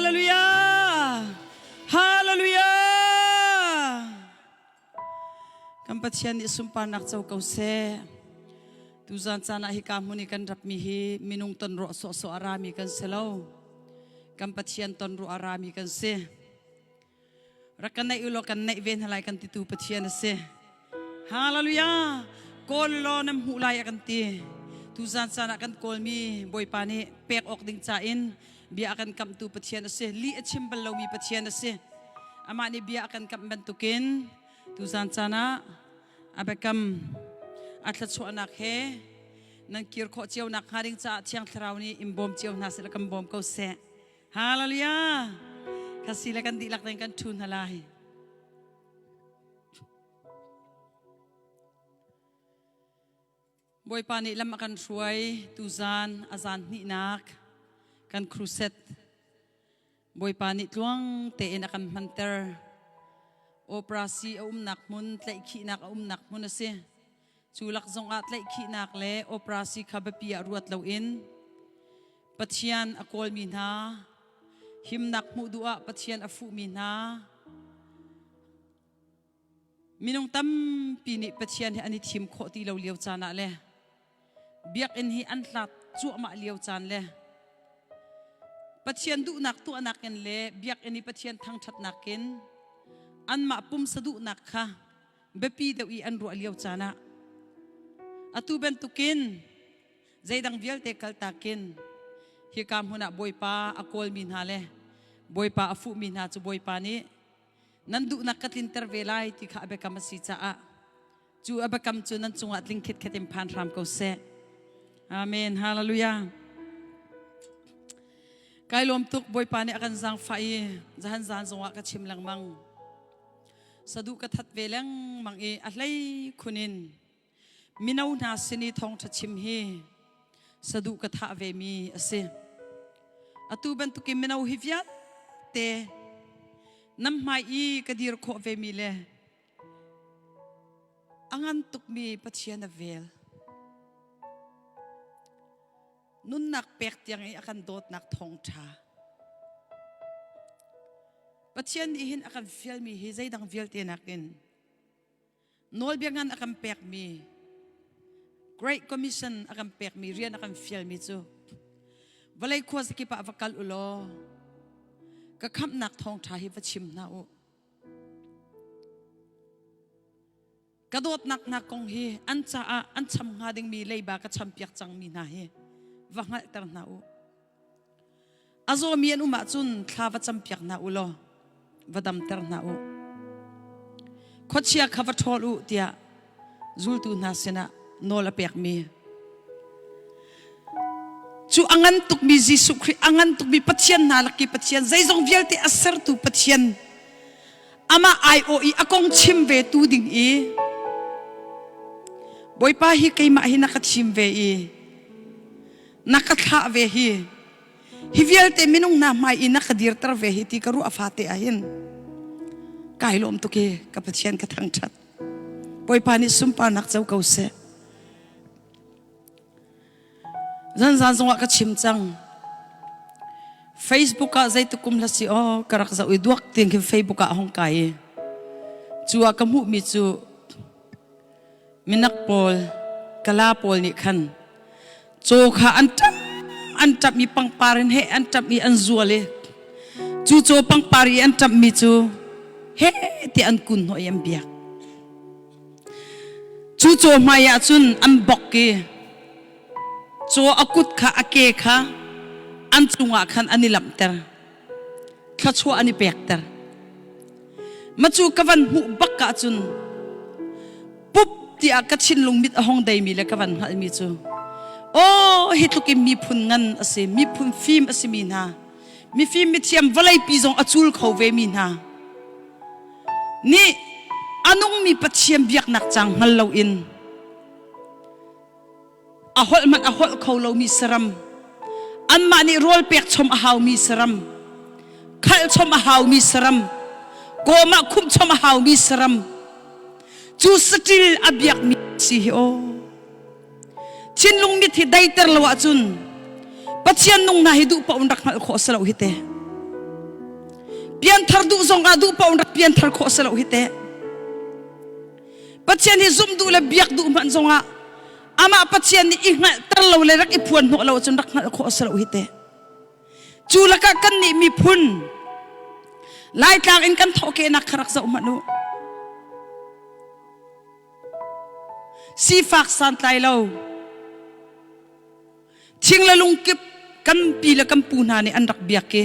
Hallelujah! Hallelujah! Kan Pathian nih sunparnak co ko seh. Tuzan caan ah hika hmun i kan rapmi hi minung ton ruah sawhsawh a rami kan si lo. Kan Pathian ton ruah a rami kan si. Rak kan naih ulaw kan naih ve hna lai kan titu Pathian a si. Hallelujah! Kawl law nan hmuh lai a kan ti. Tuzan caan ah kan kawlmi Bawipa nih pek awk ding ca in bia a kan kamhtu Pathian a si. Lih a chim bal lomi Pathian a si. Amah nih bia a kan kamh bantukin tuzan caan ah a biakam a thluachuahnak he nan kir khawh cio nak hnga ding caah Thiang Thlarau nih in bawm cio hna seh kan bawm ko seh. Hallelujah! Khasi le kan dihlak tein kan ṭhu hna lai. Bawipa nih lam a kan hruai tuzan a zan hnihnak kan crusade Bawipa nih tluang tein a kan hmanter. Operasi a umnak hmun, tlaihkhihnak a umnak hmun a si. Cu lak zongah tlaihkhihnak le operasi kha biapi ah ruat loin Pathian a kawlmi hna, himnak hmuh duh ah Pathian a fuhmi hna, minung tampi nih Pathian hi an i thim khawh ti lo lio caan ah le biakinn hi an hlat cuahmah lio caan le Pathian duhnak tuahnak in le biakinn i Pathian thangṭhatnak in anmah pumsa duhnak kha biapi deuh i an ruah lio caan ah atu bantukin zeidang vialte kaltakin hika hmun ah Bawipa a kawlmi hna le Bawipa a fuhmi hna cu Bawipa nih nan duhnak ka tlinter ve lai ti kha a biakam a si caah cu a biakam cu nan cungah tling khitkhet in phan hram ko seh. Amen. Hallelujah. Kai lawm tuk Bawipa nih a kan zaangfah i zahan zan zongah ka chim lengmang. Sadu ka that ve lengmang i a hlei khun in Mino hna sin i thawngṭha chim hi saduh ka thah vemi a si. Atu bantukin mino hi vialte nan hmai i ka dir khawh vemi le a ngan tukmi Pathian a vel. Nunnak pek tiang i a kan dawtnak thawngṭha. Pathian nih hin a kan fialmi hi zeidang vialte nakin Nawlbia ngan a kan pekmi Great Commission a kan pekmi rian a kan fialmi cu vawlei khuazakip ah va kal u law ka khamhnak thawngṭha hi va chim hna u. Ka dawtnak hna kong hi an caah an cham hnga dingmi leiba ka champiak cangmi hna hi va hngalhter hna u. A zawmi an um ahcun thla va campiak hna u law va damter hna u. Khuachia kha va ṭhawl u tiah zultu hna sinah nawl a pekmi cu a ngan tukmi Jesuh Khrih a ngan tukmi Pathian hna lak i Pathian zeizong vialte a sertu Pathian amah aiawh i a kong chim ve tu ding i Bawipa hi keimah hi na ka thim ve i na ka thlah ve hi hi vialte minung hna hmai i na ka dirter ve hi ti ka ruah fate ah hin kai lawm tuk i ka Pathian ka thangṭhat Bawipa nih sunparnak co ko seh zanzan zongah ka chim cang Facebook ah zeitik kum hla si aw ka rak zoh i duak tiang khin Facebook ah hong kai i cu ah ka hmuhmi cu Minak pawl, Kala pawl nih khan caw kha an ṭap an ṭap i pangpar in heh an ṭap i an zual i cu caw pangpar i an ṭapmi cu heh tiah an kun hnawh i an biak. Cu caw hmai ah cun an bok i caw a kut kha a ke kha an cungah khan an i lamhter. Thluachuah an i pekter. Macu ka van hmuh bak ahcun pup tiah ka thinlung mit a hong deimi le ka van hngalhmi cu aw hi tluk in miphun ngan a si miphun fim a simi hna mifim mithiam vawleipi zong a cul kho ve mi hna nih a nungmi Pathian biaknak cang hngal loin A holh hmanh a holh kho lomi saram, anmah nih rawl pek chom a haumi saram, khalh chom a haumi saram, kawm ah khumh chom a haumi saram, cu saṭil a biakmi si hi aw. Thinlung mit hi daiter lo ahcun Pathian nung hna hi duh paoh in rak hngalh khawh si lo hi te. Pianthar duh zong ah duh paoh rak pianthar khawh si lo hi teh. Pathian hi zumh duh le biak duh hmanh zong ah amah Pathian nih i hngalhter lo le rak i phuan hnawh lo cun rak hngalh khawh si lo hi teh. Cu lakah kan nih miphun Laitlang in kan thawhkehnak kha rak zoh hmanh u. Sifak santlai lo thing le lung kip kan pi le kan pu hna nih an rak biak i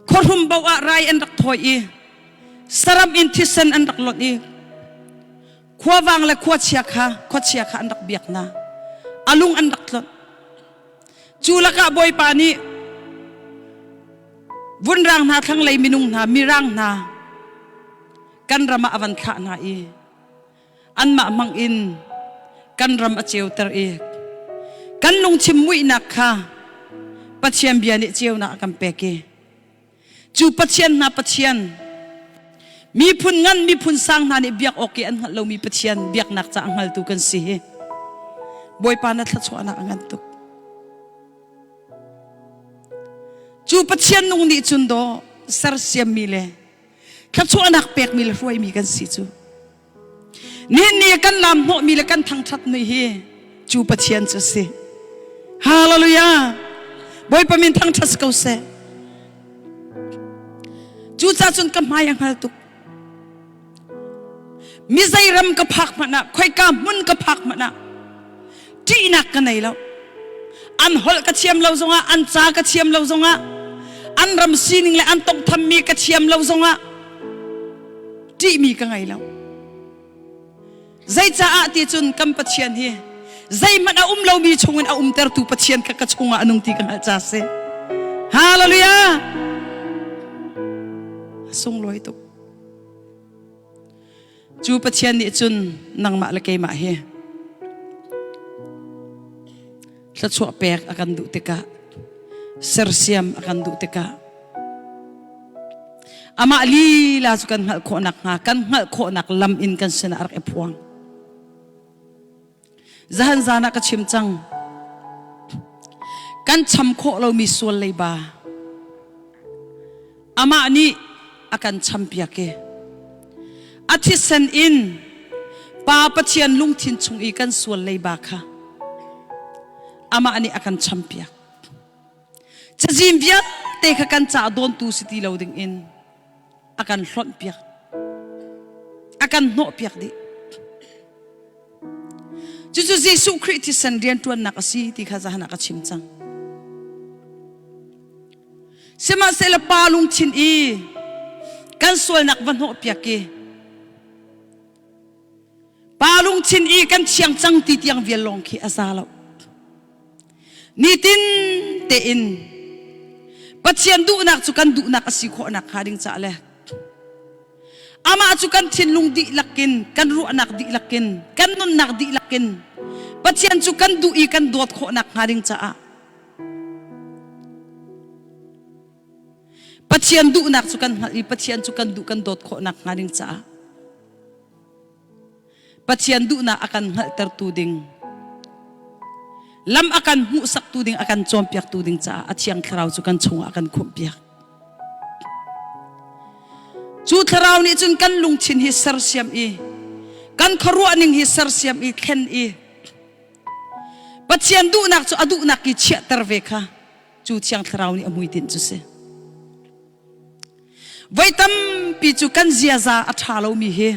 khuahrum bo ah rai an rak thawi i saram in thisen an rak lonh i khuavang le khuachia kha khuachia kha an rak biak hna a lung an rak tlonh cu lakah bawipa nih vunrang hna thlanglei minung hna mirang hna kan ram ah a van thlah hna i anmah hmang in kan ram a ceuter i kan lungchim muihnak kha Pathian bia nih ceunak a kan pek i cu Pathian hna Pathian miphun ngan miphun sang hna nih biak awk i an hngalh lomi Pathian biaknak ca a hngaltu kan si hi Bawipa na thluachuahnak a ngan tuk. Cu Pathian nung nih cun daw sersiammi le thluachuahnak pekmi le hruaimi kan si cu. Nihin ni kan lam hnawhmi le kan thangṭhatmi hi cu Pathian cu a si. Hallelujah! Bawipa min thangṭhat si ko seh. Cucaah cun ka hmai a hngal tuk. Mi zei ram ka phak hmanh ah, khoika hmun ka phak hmanh ah, ṭihnak ka nei lo. An holh ka thiam lo zongah, an ca ka thiam lo zongah, an ram sining le an tonghthammi ka thiam lo zongah, ṭihmi ka ngei lo. Zeicaah ti cun kan Pathian hi zeihmanh a um lomi chungin a umtertu Pathian kha ka chungah a nung ti ka hngalh ca si. Hallelujah! A sunglawi tuk. Cu Pathian nih cun nangmah le keimah hi thluachuah pek a kan duh tikah sersiam a kan duh tikah amah lila cu kan hngalh khawhnak hnga kan hngalh khawhnak lam in kan sinah a rak i phuang. Zahan zan ah ka chim cang. Kan cham khawh lomi sual leiba amah nih a kan champiak i a thisen in Pa Pathian lungthin chung i kan sual leiba kha amah nih a kan champiak. Cazin vialte kha kan ca dawntu si ti lo ding in a kan hlonhpiak. A kan hnawhpiak dih. Cucu Jesuh Khrih thisen rianṭuannak a si ti kha zahan ah ka chim cang. Sihmanhsehlaw pa lungthin i kan sualnak va hnawhpiak i pa lungthin i kan thiang cang ti tiang vial lawng khi a za lo. Nitin tein Pathian duhnak cu kan duhnak a si khawhnak hnga ding caah le Amah cu kan thinlung dihlak in, kan ruahnak dihlak in, kan nunnak dihlak in Pathian cu kan duh i kan dawt khawhnak hnga ding caah Pathian duhnak cu kan hngalh i Pathian cu kan duh kan dawt khawhnak hnga ding caah Pathian duhnak a kan hngalhtertu ding lam a kan hmuhsaktu ding a kan cawnpiaktu ding caah a thiang thlarau cu kan chungah a kan khumhpiak. Cu thlarau nih cun kan lungthin hi sersiam i kan khuaruahning hi sersiam i thlen i Pathian duhnak cu a duhnak i chiahter ve kha cu thiang thlarau nih a hmuitinh cu si. Voi tampi cu kan ziaza a ṭha lomi hi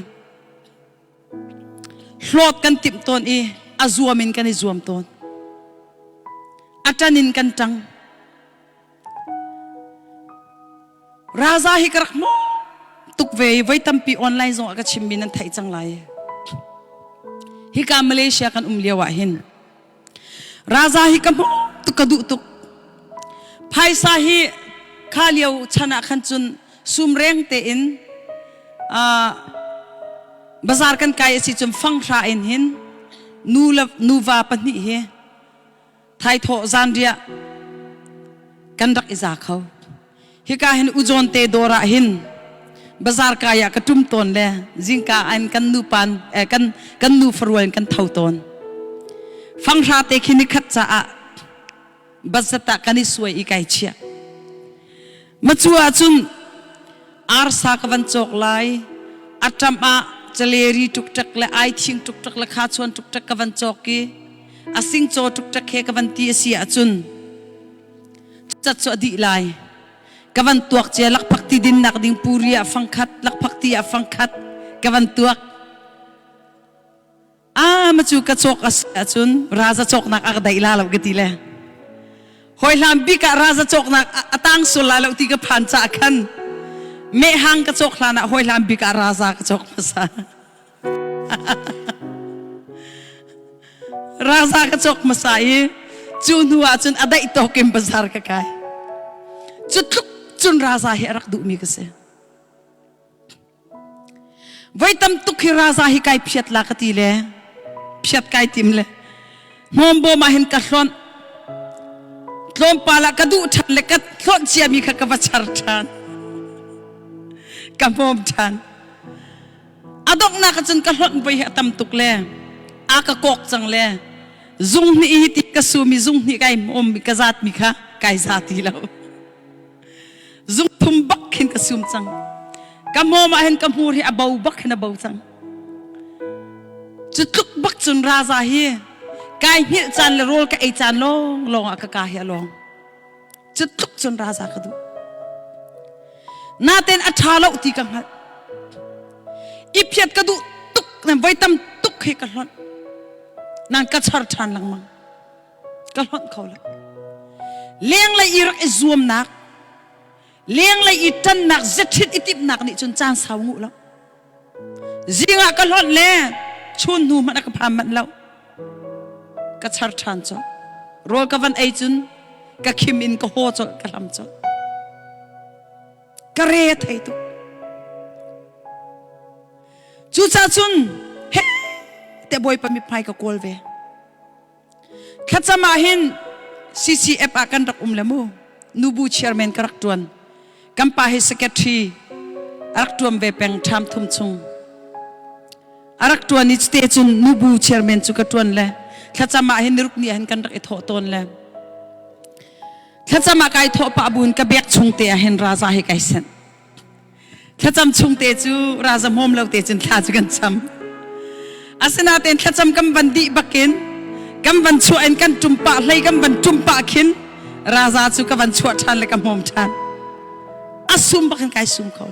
hlawt kan timh tawn i a zuam in kan i zuam tawn. A ṭan in kan ṭang. Raza hi ka rak hmu tuk ve i voi tampi online zong ah ka chimmi nan theih cang lai. Hika Malaysia kan um lio ah hin Raza hi ka hmuh tuk ka duh tuk. Phaisa hi kha lio chan ah khan cun sumreng tein bazar kan kai a si cun fanghra in hin nu le nuva pahnih hi thaithawh zanriah kan rak i za kho. Hika hin uzawn te dawr ah hin bazar kai ah ka ṭum tawn le zingka an kan nupan eh, kan kan nu farual in kan tho tawn. Fanghra te khi nikhat caah bazat ah kan i suai i kai chiah. Macu ahcun arsa ka van cawk lai. A ṭam ah caleri ṭukṭek le aithing ṭukṭek le khachuan ṭukṭek ka van cawk i a singcaw ṭukṭek he ka van ti a si ahcun cat cu a dih lai. Ka van tuak cia lakphak ti dinnak ding puri ah fangkhat, lakphak ti ah fangkhat ka van tuak. Ah ma cu ka cawk a si ahcun raza cawknak a ka daih la lo ka ti le. Hawi hlan bik ah raza cawknak a tang sul lai lo ti ka phan caah khan mehhang ka cawk hlan ah hawi hlan bik ah raza ka cawk hmasa. Raza ka cawk hmasa i cu hnu ah cun a daih tawk in bazar ka kai. Cu tluk cun raza hi a rak duhmi ka si. Voi tam tuk hi raza hi kai phiat la ka ti le phiat kai tim le hnawmbawm ah hin ka hlonh tlawmpal ah ka duh ṭhan le ka hlonh ciami kha ka va char ṭhan ka hmawm ṭhan a donghnak ah cun ka hlonh voi hi a tam tuk le a ka kawk cang le zung hnih hi ti ka sumi zung hnih kai hmawm ka zatmi kha kai za ti lo Zungthum bak khin ka sum cang. Ka hmawm ah hin ka hmur hi a bo bak hin a bo cang. Cu tluk bak cun raza hi kai hngilh caan le rawl ka ei caan lawng lawng ah ka ka hi a lawng. Cu tluk cun raza ka duh. Naten a ṭha lo ti ka hngalh. I phiat ka duh tuk nan voi tam tuk hi ka hlonh. Nan ka char ṭhan lengmang. Ka hlonh kho lo. Lenglei i rak i zuamnak, lenglei i ṭannak, zetṭhit i timhnak nih cun caan sau nguh lo. Zing ah ka hlonh le chun hnu hmanh a ka phan manh lo. Ka char ṭhan colh. Rawl ka van ei cun ka khim in ka haw colh, ka hlam colh. Ka re thei tuk. Cucaah cun he te Bawipa mithmai ka kawl ve. Thlacam ah hin CCF ah kan rak um le mu. Nubu chairman ka rak tuan. Kan pa hi secretary a rak tuan ve peng ṭham thum chung. A rak tuan i cite cun nubu chairman cu ka tuan le thlacam ah hin niruk ni ah hin kan rak i thawh tawn le thlacam ah kai thawh pah buin ka bek chung te ah hin raza hi kai senh. Thlacam chung te cu raza hmawm lo te cun thla cu kan cam. Asinain thlacam kan van dih bakin kan van chuah in kan ṭum pah hlei kan van ṭum pah khin raza cu ka van chuah ṭhan le ka hmawm ṭhan. A sum bakin kai sum kho.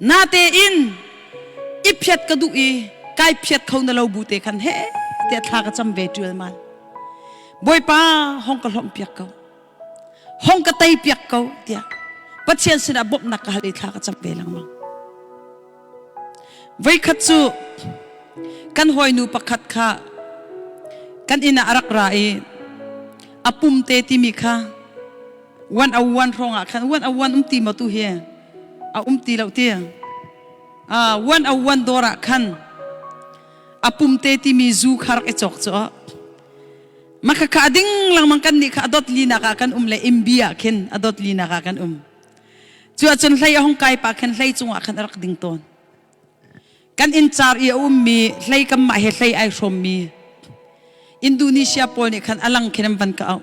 Natein i phiat ka duh i kai phiat kho na lo bu te khan he tiah thla ka cam ve ṭualmal. Bawipa hong ka hlawmh piak ko. Hong ka tei piak ko tiah Pathian sinah bawmhnak ka hal i thla ka cam ve lengmang. Voikhat cu kan hawinu pakhat kha kan inn ah a rak ra i a pum te timi kha one o one hrawng ah khan one o one um ti maw tu hi a um ti lo ti ah one o one dawr ah khan a pum te timi zu kha rak i cawk cu Makhakha a ding lengmang kan nih kha a dot linak ah kan um le imbi ah khin a dot linak ah kan um. Cu ahcun hlei a hung kai pah khin hlei cungah khan a rak ding tawn. Kan inn car i a ummi hlei kanmah he hlei ai hrawmmi Indonesia pawl nih khan a lang khin an van ka auh.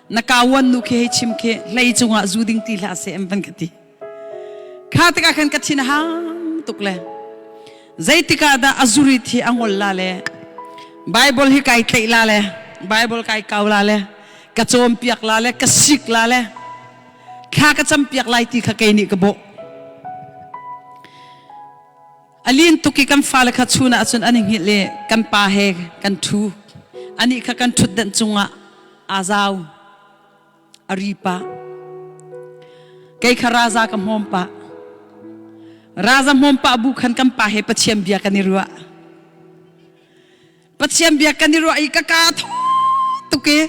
Na kawan nu khi hei chim khi hlei cungah zu ding ti hlah seh an van ka ti. Kha tikah khan ka thin a hang tuk le zeitik ah dah a zurit hi a ngol la le Bible hi kai tlaih la le Bible kai kau la le ka cawnpiak la le ka sik la le thla ka campiak lai ti kha kei nih ka bawh. A lin tuk i kan fale kha chun ah cun an i hngilh i kan pa he kan ṭhu. Anih kha kan ṭhutdenh cungah aa zau. A ri pah. Kei kha raza ka hmawm pah. Raza hmawm pah bu khan kan pa he Pathian bia kan i ruah. Pathian bia kan i ruah i ka ka thaw tuk i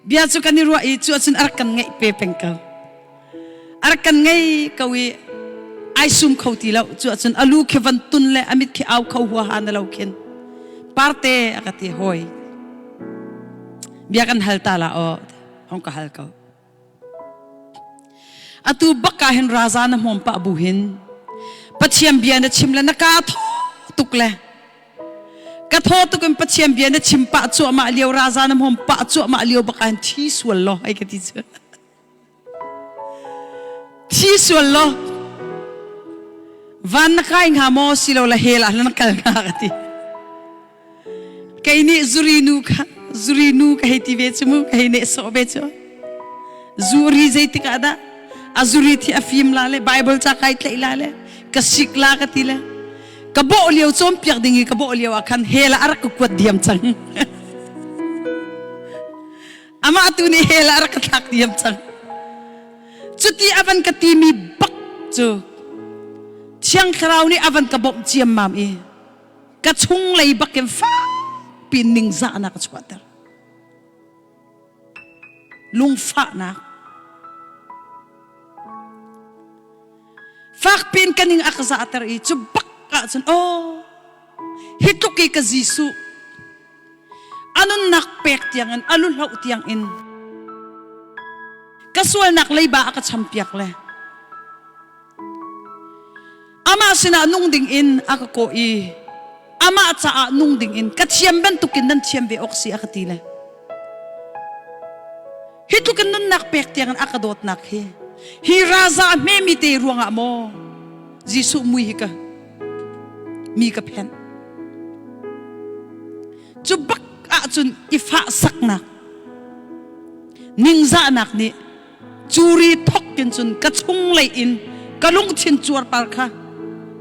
bia cu kan i ruah i cu ahcun a rak kan ngeih pe peng ko. A rak kan ngei ko i ai sum kho ti lo cu ahcun a lu khi van tun le a mit khi au kho huaha na lo khin parte a ka ti hawi Bia kan hal ta la aw, hong ka hal ko. Atu bak ah hin raza na hmawm pah bu hin Pathian bia na chim le na ka thaw tuk le ka thaw tuk in Pathian bia na chim pah cuahmah lio raza na hmawm pah cuahmah lio bak ah hin thi sual law ai ka ti cu. Thi sual law van na kai hnga maw silo la hell ah na kal hnga ka ti. Kei nih zuri nu kha zuri nu ka hei ti ve cu mu ka hei neh sawh ve cu. Zuri zeitik ah dah a zuri thi a fim la le Bible ca kai tlaih la le ka sik la ka ti le ka bawh lio cawnpiak ding i ka bawh lio ah khan hell ah a rak ka kuat diam cang. Amah tu nih hell ah a rak ka thlak diam cang. Cuti a van ka timi bak cu Thiang Thlarau nih a van ka bawmh ciammam i ka chunglei bakin fakpi ningzahnak a chuahter. Lungfahnak. Fakpi in ka ning a ka zahter i cu bak ahcun aw hi tluk i ka Jesuh a nunnak pek tiangin a luhloh tiangin ka sualnak leiba a ka champiak le amah sinah nung ding in a ka kawh i amah caah nung ding in ka thiam bantukin nan thiam ve awk si a ka ti le hi tluk in nunnak pek tiangin a ka dawtnak hi hi raza a hmemi te ruangah maw Jesuh mui hi ka mi ka phenh cu bak ahcun i fah saknak ningzahnak nih curi thok in cun ka chunglei in ka lungthin cuarpar kha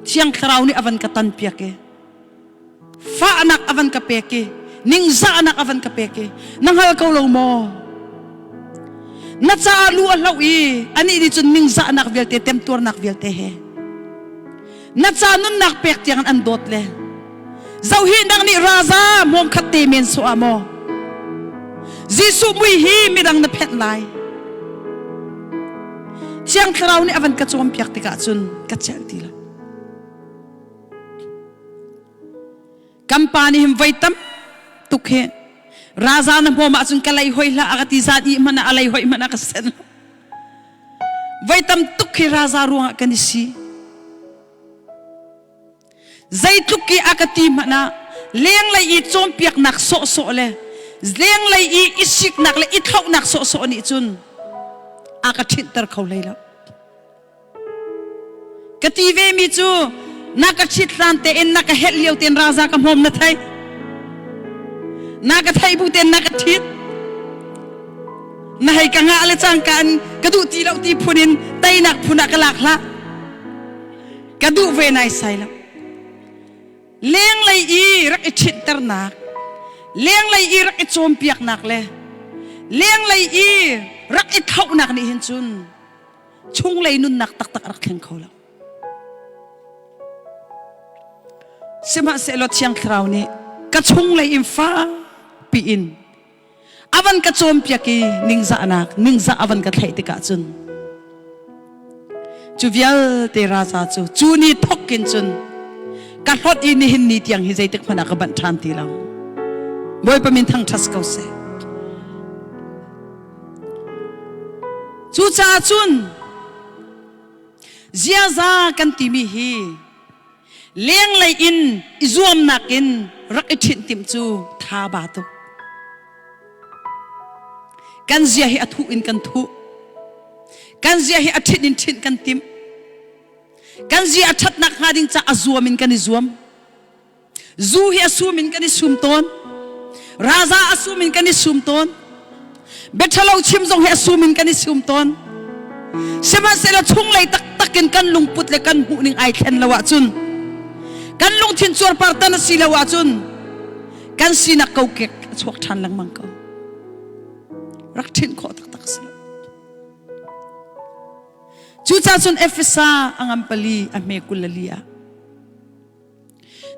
Thiang Thlarau nih a van ka tanpiak i fahnak a van ka pek i ningzahnak a van ka pek i na hngal ko lo maw na caah lu a hloh i anih nih cun ningzahnak vialte temtuarnak vialte he na ca nunnak pek tiang an dawt le zohi nang nih raza hmawm khat te men so ah maw Jesuh mui hi midang na phenh lai Thiang Thlarau nih a van ka cawnpiak tikah cun ka celh ti lo Kan pa nih hin voi tam tuk hi raza na hmawm ahcun ka lei hoi hlah a ka ti zan i hmanh ah a lei hoi hmanh ah ka sen lo voi tam tuk hi raza ruangah kan i si zeitluk i a ka ti hmanh ah lenglei i cawnpiaknak sawhsawh le lenglei i i siknak le i thlauhnak sawhsawh nih cun a ka ṭhinhter kho hlei lo Ka ti ve mi cu na ka ṭhit hlan tein na ka helh lio tein raza ka hmawm na theih. Na ka theih bu tein na ka ṭhit. Na hei ka ngah le cangka in ka duh ti lo ti phun in teinak phun ah ka lak hlah. Ka duh ve nai sai lo. Lenglei i rak i ṭhitternak, lenglei i rak i cawnpiaknak le lenglei i rak i thlauhnak nih hin cun chunglei nunnak taktak a rak thleng kho lo. Sihmanhsehlaw Thiang Thlarau nih ka chunglei in fakpi in a van ka cawnpiak i ningzahnak ningzah a van ka thlaih tikah cun cu vialte raza cu cu ni thok in cun ka hlot i nihin ni tiang hi zeitik hmanh ah ka banh ṭhan ti lo. Bawipa min thangṭhat ko seh. Cucaah cun ziaza kan timi hi lenglei in i zuamnak in rak i ṭhinh timh cu tha ba tuk. Kan zia hi a thuh in kan thuh. Kan zia hi a ṭhinh in ṭhinh kan timh. Kan zia a ṭhatnak hnga ding ca a zuam in kan i zuam. Zu hi a sum in kan i sum tawn. Raza a sum in kan i sum tawn. Biaṭhalo chim zong hi a sum in kan i sum tawn. Sihmanhsehlaw chunglei taktak in kan lungput le kan hmuhning ai thlen lo ahcun kan lungthin cuarpar tan a si lo ahcun kan sinak kokek a chuak ṭhan lengmang ko. Rak ṭhinh khawh taktak a si lo. Cucaah cun Efesa a ngan pali a hme 24 ah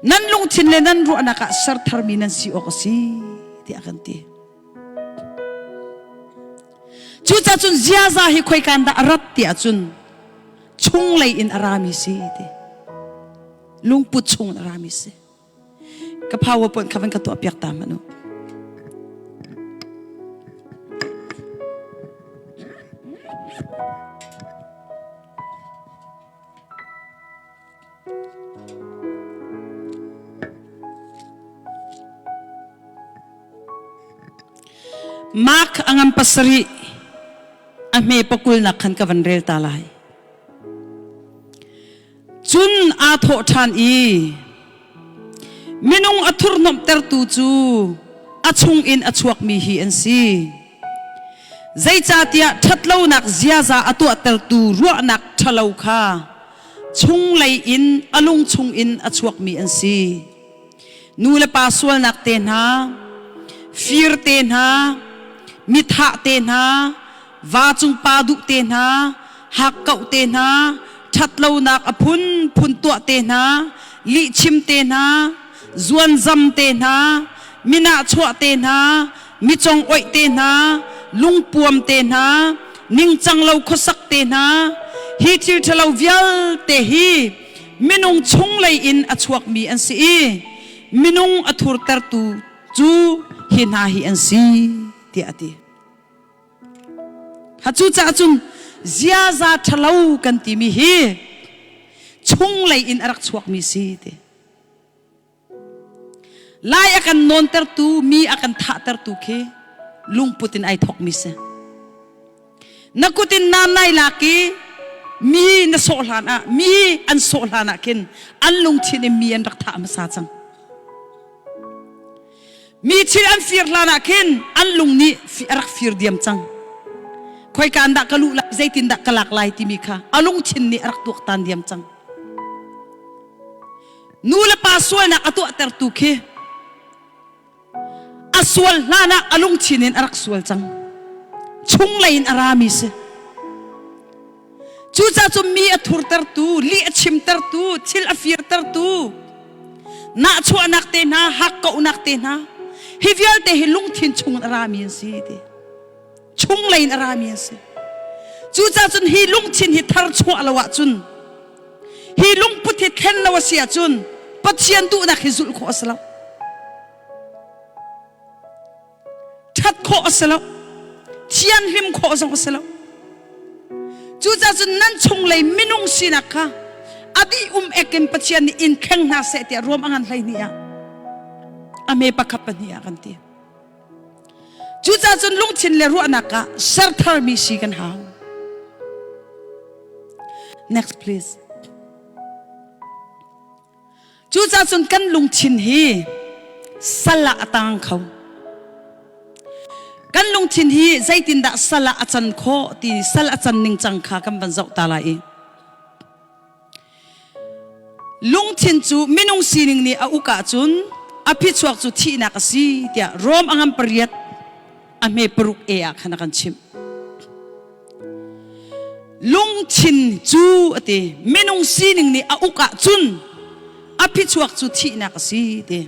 Nan lungthin le nan ruahnak ah ser tharmi nan si awk a si tiah kan ti. Cucaah cun ziaza hi khoikan dah a rat tiah cun chunglei in a rami si ti. Lungput chung in a rami si. Ka PowerPoint kha van ka tuah piak ta hmanh u. Mark a ngan pasarih a hme pakulnak khan ka van rel ta lai. Cun aa thawh ṭhan i, Minung a thurhnomhtertu cu a chungin a chuakmi hi an si. Zeicahtiah ṭhatlonak ziaza a tuahtertu ruahnak ṭhalo kha chunglei in a lung chungin a chuakmi an si. Nu le pa sualnak te hna, fir te hna, mithah te hna, va cung pa duh te hna, hakkauh te hna, ṭhatlonak a phunphun tuah te hna, lihchim te hna, zuanzam te hna, minahchuah te hna, mi congoih te hna, lungpuam te hna, ningcang lo khuasak te hna, hi thil ṭhalo vialte hi minung chunglei in a chuakmi an si i minung a thurtertu cu hi hna hi an si, tiah a ti. Cucaah cun ziaza ṭhalo kan timi hi chunglei in a rak chuakmi si ti. Lai a kan nawntertu, mi a kan thahtertu khi lungput in ai thawkmi si. Na kut in nam nai lak i mi na sawh hlan ah, mi an sawh hlan ah khin an lungthin in mi an rak thah hmasa cang. Mi thil an fir hlan ah khin an lung nih a rak fir diam cang. Khoika dah ka luh lai, zeitindah ka lak lai timi kha a lungthin nih a rak tuaktan diam cang. Nu le pa sualnak a tuahtertu khi a sual hlan ah a lungthin in a rak sual cang. Chunglei in a rami si. Cucaah cun mi a thurtertu, lih a chimtertu, thil a firtertu, nahchuahnak te hna, hakkauhnak te hna, hi vialte hi lungthin chung in a rami an si ti. Chunglei in a rami an si. Cucaah cun hi lungthin hi thar chuah lo ahcun, hi lungput hi thlen lo a si ahcun, Pathian duhnak hi zulh khawh a si lo. Ṭhat khawh a si lo. Thianhlim khawh zong a si lo. Cucaah cun nan chunglei minung sinak kha a dih um ek in Pathian nih in thleng hna seh tiah ruam a ngan 12 ah a me pakhat pahnih ah kan ti. Cucaah cun lungthin le ruahnak ah ser tharmi si kan hau. Next please. Cucaah cun kan lungthin hi sal ah a tang kho. Kan lungthin hi zeitindah sal ah a can khawh ti sal a can ning cang kha kan van zoh ta lai i lungthin cu minung sining nih a uk ahcun a phichuak cu thihnak a si tiah Rom a ngan pariat a hme paruk e ah khan a kan chimh. Lungthin cu a ti minung sining nih a uk ahcun a phichuak cu thihnak a si ti.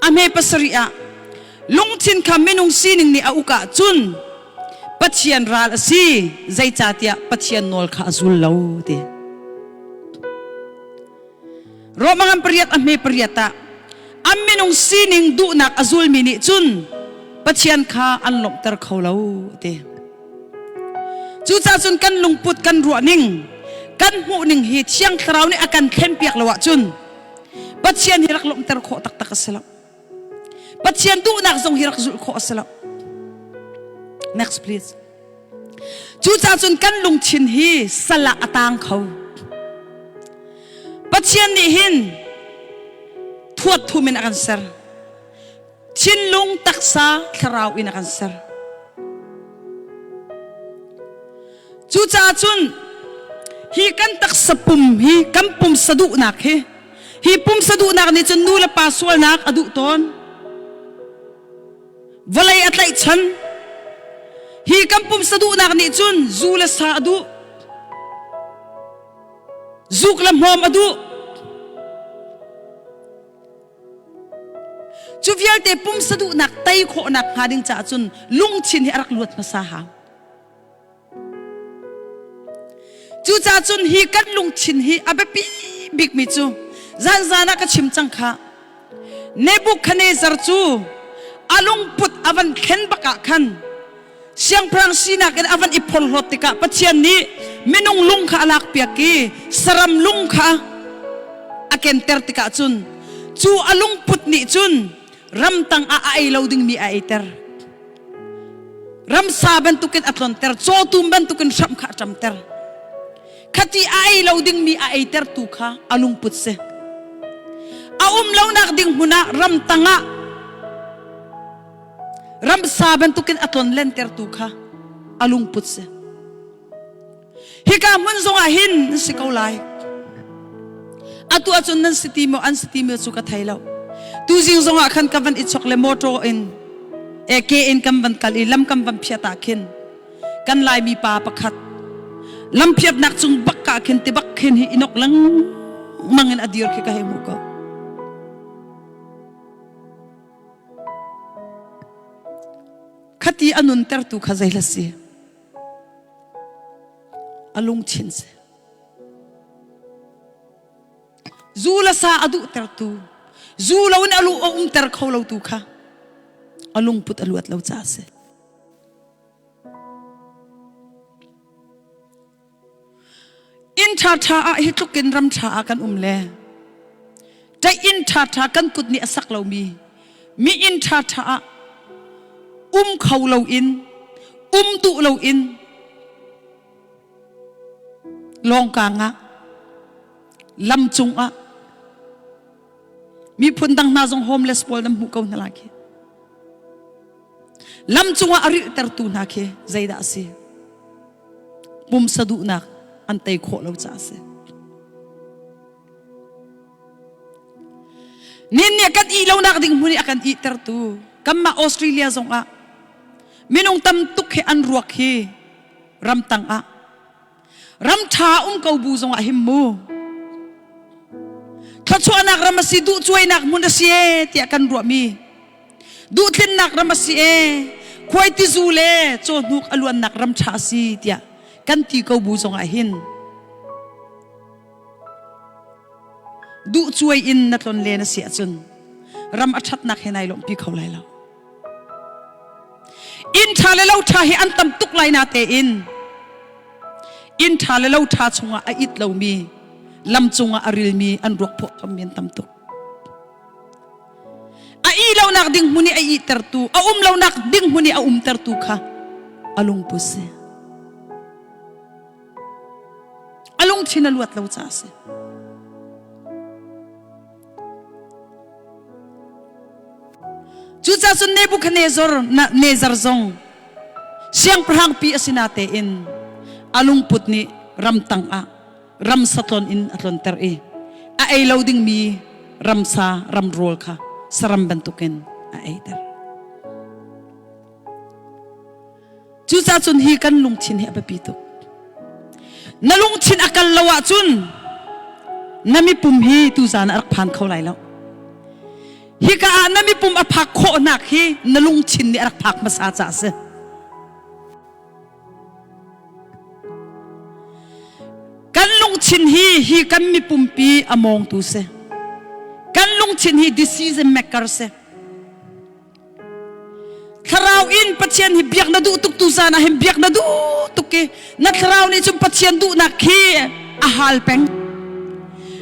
A hme pasarih ah lungthin kha minung sining nih a uk ahcun Pathian ral a si zeicahtiah Pathian nawl kha a zul lo ti. Roma ngan pariat a hme pariat ah an minung sining duhnak a zulmi nih cun Pathian kha an lawmhter kho lo ti. Cucaah cun kan lungput kan ruahning kan hmuhning hi Thiang Thlarau nih a kan thlenpiak lo ahcun Pathian hi rak lawmhter khawh taktak a si lo. Pathian duhnak zong hi rak zulh khawh a si lo. Next please. Cucaah cun kan lungthin hi sal ah a tang kho. Pathian nih hin thuat thum in a kan ser. Thinlung, taksa, thlarau in a kan ser. Cucaah cun hi kan taksa pum hi kan pumsa duhnak hi hi pumsa duhnak nih cun nu le pa sualnak a duh tawn. Vawlei a tlaihchan. Hi kan pumsa duhnak nih cun zu le sa a duh. Zuk le hmawm a duh. Cu vialte pumsa duhnak tei khawhnak hnga ding caah cun lungthin hi a rak luat hmasa hau. Cucaah cun hi kan lungthin hi a biapi bikmi cu zanzan ah ka chim cang kha. Nebuchadnezzar cu a lungput a van thlen bak ah khan siangpahrang sinak in a van i phorhlawt tikah Pathian nih minung lung kha a lakpiak i saram lung kha a kenter tikah cun cu a lungput nih cun ramtang ah a ei lo dingmi a eiter. Ramsa bantukin a tlonter, cawtum bantukin hramh kha a ṭamter. Khati a ei lo dingmi a eitertu kha a lungput si. A um lonak ding hmun ah ramtang ah ramsa bantukin a tlon lentertu kha a lungput si. Hika hmun zongah hin nan si ko lai. Atu ahcun nan si ti maw an si ti maw cu ka thei lo. Tuzing zongah khan ka van i chok le motor in e ke in kan van kal i lam kan van phiat ah khin kan Laimi pa pakhat lamphiatnak cung bak ka khin ti bak khin hi inok lengmang in a dir khi ka hei hmuh ko. Khati a nuntertu kha zei hla si? A lungthin si. Zu le sa a duhtertu, zu lo in a lu a umter kho lo tu kha a lungput a luat lo caah a si. Inn ṭhaṭha ah hi tluk in ram ṭha ah kan um le ṭaih inn ṭhaṭha kan kut nih a sak lomi mi inn ṭhaṭha ah um kho loin um duh loin lawngkang ah lam cung ah miphun dang hna zong homeless pawl nan hmuh ko hna lai khi. Lam cungah a rilhtertu hna khi zeidah a si? Pumsa duhnak an tei khawh lo caah a si. Nin nih kan ih lonak ding hmun i a kan ihtertu kanmah Australia zongah minung tam tuk hi an ruak hi ramtang ah ram ṭha um ko bu zongah him mu thluachuahnak ram a si duhcuainak hmun a si e tiah kan ruahmi duhtlinnak ram a si e khuaitizu le cawhnuk a luannak ram ṭha a si tiah kan ti ko bu zongah hin duhcuai in na tlon len a si ahcun ram a ṭhatnak he nai lawmhpi kho lai lo. Inn ṭha le lo ṭha hi an tam tuk lai na tein inn ṭha le lo ṭha chungah a it lomi lam cungah a rilmi an ruak phawh thommi an tam tuk. A ih lonak ding hmun i a ihtertu, a um lonak ding hmun i a umtertu kha a lungput si. A lungthin a luat lo caah a si. Cucaah cun Nebuchadnezzar Nezar zong siangpahrang pi a si natein a lungput nih ramtang ah ramsa tlon in a tlonter i a ei lo dingmi ramsa ramrawl kha saram bantukin a eiter. Cucaah cun hi kan lungthin hi a biapi tuk. Na lungthin a kal lo ahcun na mipum hi tuzaan ah a rak phan kho lai lo. Hika ah na mipum a phak khawhnak hi na lungthin nih a rak phak hmasa caah a si. Kan lungthin hi hi kan mipumpi a mawngtu si. Kan lungthin hi decision maker si. Thlarau in Pathian hi biak na duh tuk tu zan ah hin biak na duh tuk i na thlarau nih cun Pathian duhnak khi a hal peng.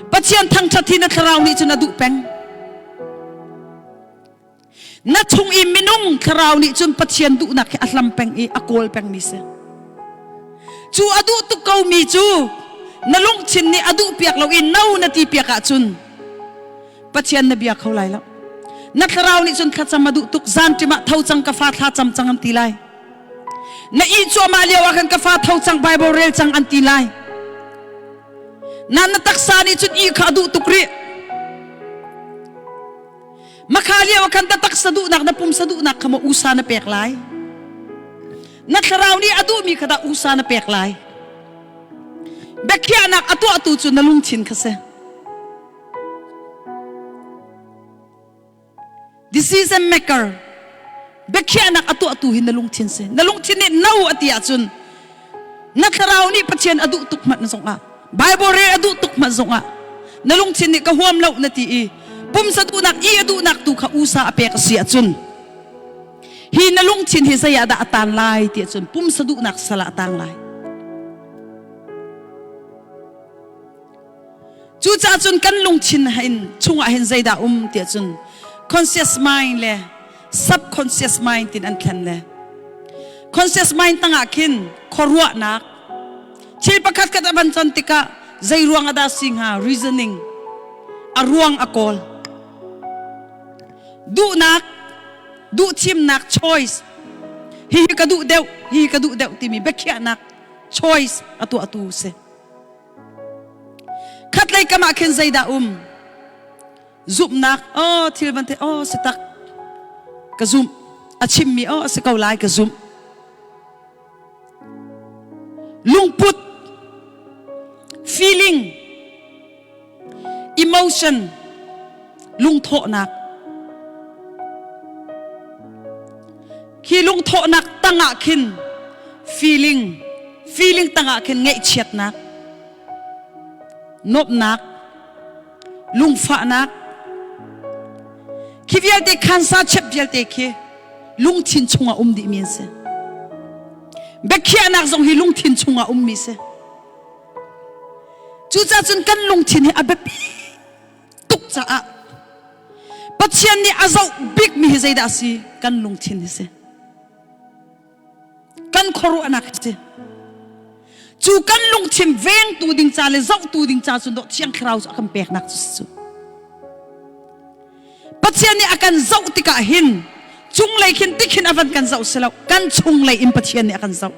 Pathian thangṭhat hi na thlarau nih cun a duh peng. Na chung i minung thlarau nih cun Pathian duhnak hi a hlam peng i a kawl pengmi si. Cu a duh tuk komi cu na lungthin nih a duh piak lo i no na ti piak ahcun Pathian na bia kho lai lo. Na thlarau nih cun thlacam a duh tuk zanṭim ah tho cang ka fa thlacam cang an ti lai. Na ih cuahmah lio ah khan ka fa tho cang Bible rel cang an ti lai. Na na taksa nih cun ih kha a duh tuk rih. Makha lio ah khan na taksa duhnak na pumsa duhnak kha maw usa na pek lai. Na thlarau nih a duhmi kha dah usa na pek lai. Biakhiahnak a tuahtu cu na lungthin kha si. Decision maker biakhiahnak a tuahtu hi na lungthin si. Na lungthin nih no a ti ahcun na thlarau nih Pathian a duh tuk hmanh zongah Bible rel a duh tuk hmanh zongah na lungthin nih ka huam lo na ti i pumsa duhnak i a duhnak tu kha usa a pek a si ahcun hi na lungthin hi zei ah dah a tan lai ti ahcun pumsa duhnak sal ah a tang lai. Cucaah cun kan lungthin hin chungah hin zeidah um tiah cun conscious mind le subconscious mind tin an thlen le conscious mind tangah khin khuaruahnak. Thil pakhat khat a van can tikah zei ruang ah dah si hnga reasoning a ruang a kawl. Duhnak duhthimnak choice hihi ka duh deuh hihi ka duh deuh timi biakhiahnak choice a tuahtu si. Khatlei kam ah khin zeidah um? Zumhnak oh thil van the oh si tak ka zumh a chimmi oh a si ko lai ka zumh. Lungput feeling emotion lungthawhnak khi lungthawhnak tangah khin feeling feeling tangah khin ngaihchiatnak nuamhnak lungfahnak khi vialte khansa chep vialte khi lungthin chungah um dihmi an si biakhiahnak zong hi lungthin chungah ummi si Cucaah cun kan lungthin hi a biapi tuk caah Pathian nih a zoh bikmi hi zeidah a si? Kan lungthin hi si. Kan khuaruahnak hi si. Cu kan lungthin vengtu ding ca le zohtu ding ca cun dawh Thiang Thlarau cu a kan peknak cu si cu. Pathian nih a kan zoh tikah hin cunglei khin tikhin a van kan zoh si lo kan chunglei in Pathian nih a kan zoh.